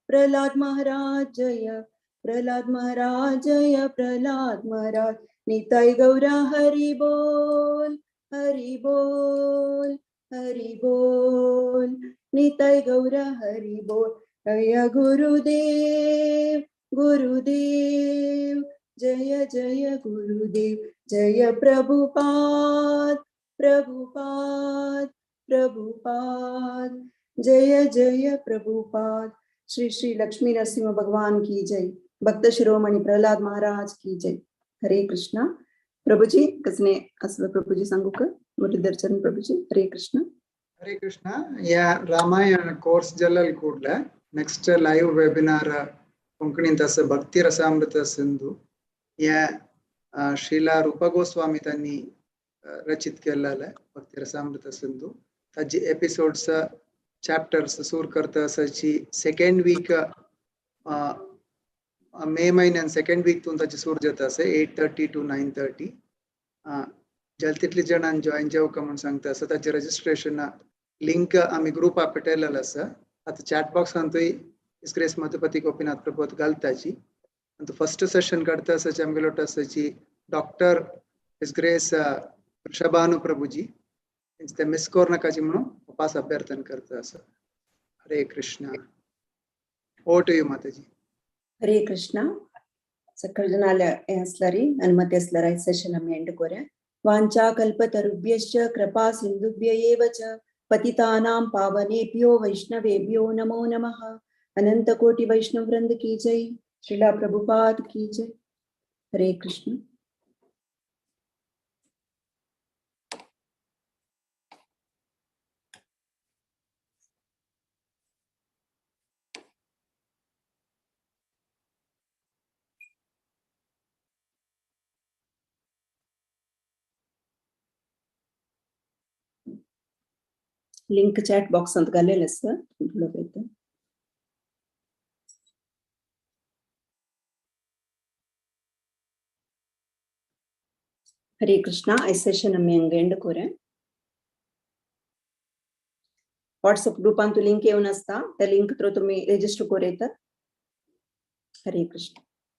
प्रहलाद महाराज जय प्रहलाद महाराज जय प्रहलाद महाराज. निताई गौरा हरि बोल हरि बोल हरि बोल, निताई गौरा हरि बोल. जय गुरुदेव गुरुदेव जय जय गुरुदेव, जय प्रभुपाद प्रभुपाद प्रभुपाद, जय जय प्रभुपाद. श्री श्री लक्ष्मी नरसिंह भगवान की जय, भक्त शिरोमणि प्रहलाद महाराज की जय. हरे कृष्णा. प्रभुजी कसने असलं प्रभुजी सांगू का? मुरलीधर चरण प्रभुजी. हरे कृष्णा.
हरे कृष्णा. या रामायण कोर्स जल्लल ಕೂಡಲೇ ನೆಕ್ಸ್ಟ್ ಲೈವ್ ವೆಬಿನಾರ್ ಕೊಂಕಣಿಂತ ಭಕ್ತಿ ರಸಾಮೃತ ಸಿಂಧು या श्रीला रूपा गोस्वामी त्यांनी रचित केलेलं भक्ती रसामृत सिंधू, ताजी एपिसोड्स चॅप्टर्स सूर करता आसाची सेकंड वीक मे महिन्यान सेकंड वीक तून ताची सूर जाता आसा 8:30 to 9:30. जाल तितली जाणां जॉईन जावका म्हूण सांगता आसा. ताचें रजिस्ट्रेशन लिंक आमी ग्रुपाक पेटयलेलो आसा. आतां चॅट बॉक्सांतूय his grace Madhupati Gopinath Prabhu घालताची. आनी फर्स्ट सेशन काडता आसाची आमगेलो आसाची doctor his grace Vrishabhanu Prabhuji, ते मिस कोरनाकाची म्हणून उपास अभ्यर्थन करता आसा. Hare Krishna. Over to you Mataji.
Hare Krishna. सगळे जण हें आसल्यारी अनुमती आसल्यार आयज सेशन आमी एंड करूया. वांछा कल्पतरुभ्यश्च कृपा सिंधुभ्य एव च पतितानां पावनेभ्यो वैष्णवेभ्यो नमो नमः. अनंत कोटि वैष्णव वृंद की जय. श्रीला प्रभुपाद की जय. Hare Krishna. Link chat box अंत घालेलं sir. Hare Krishna. I session आमी हांगा एंड करूया. व्हॉट्सअप ग्रुपान तू लिंक येवन आसता, त्या लिंक थ्रू तुम्ही रेजिस्टर करू येतात. हरे कृष्ण.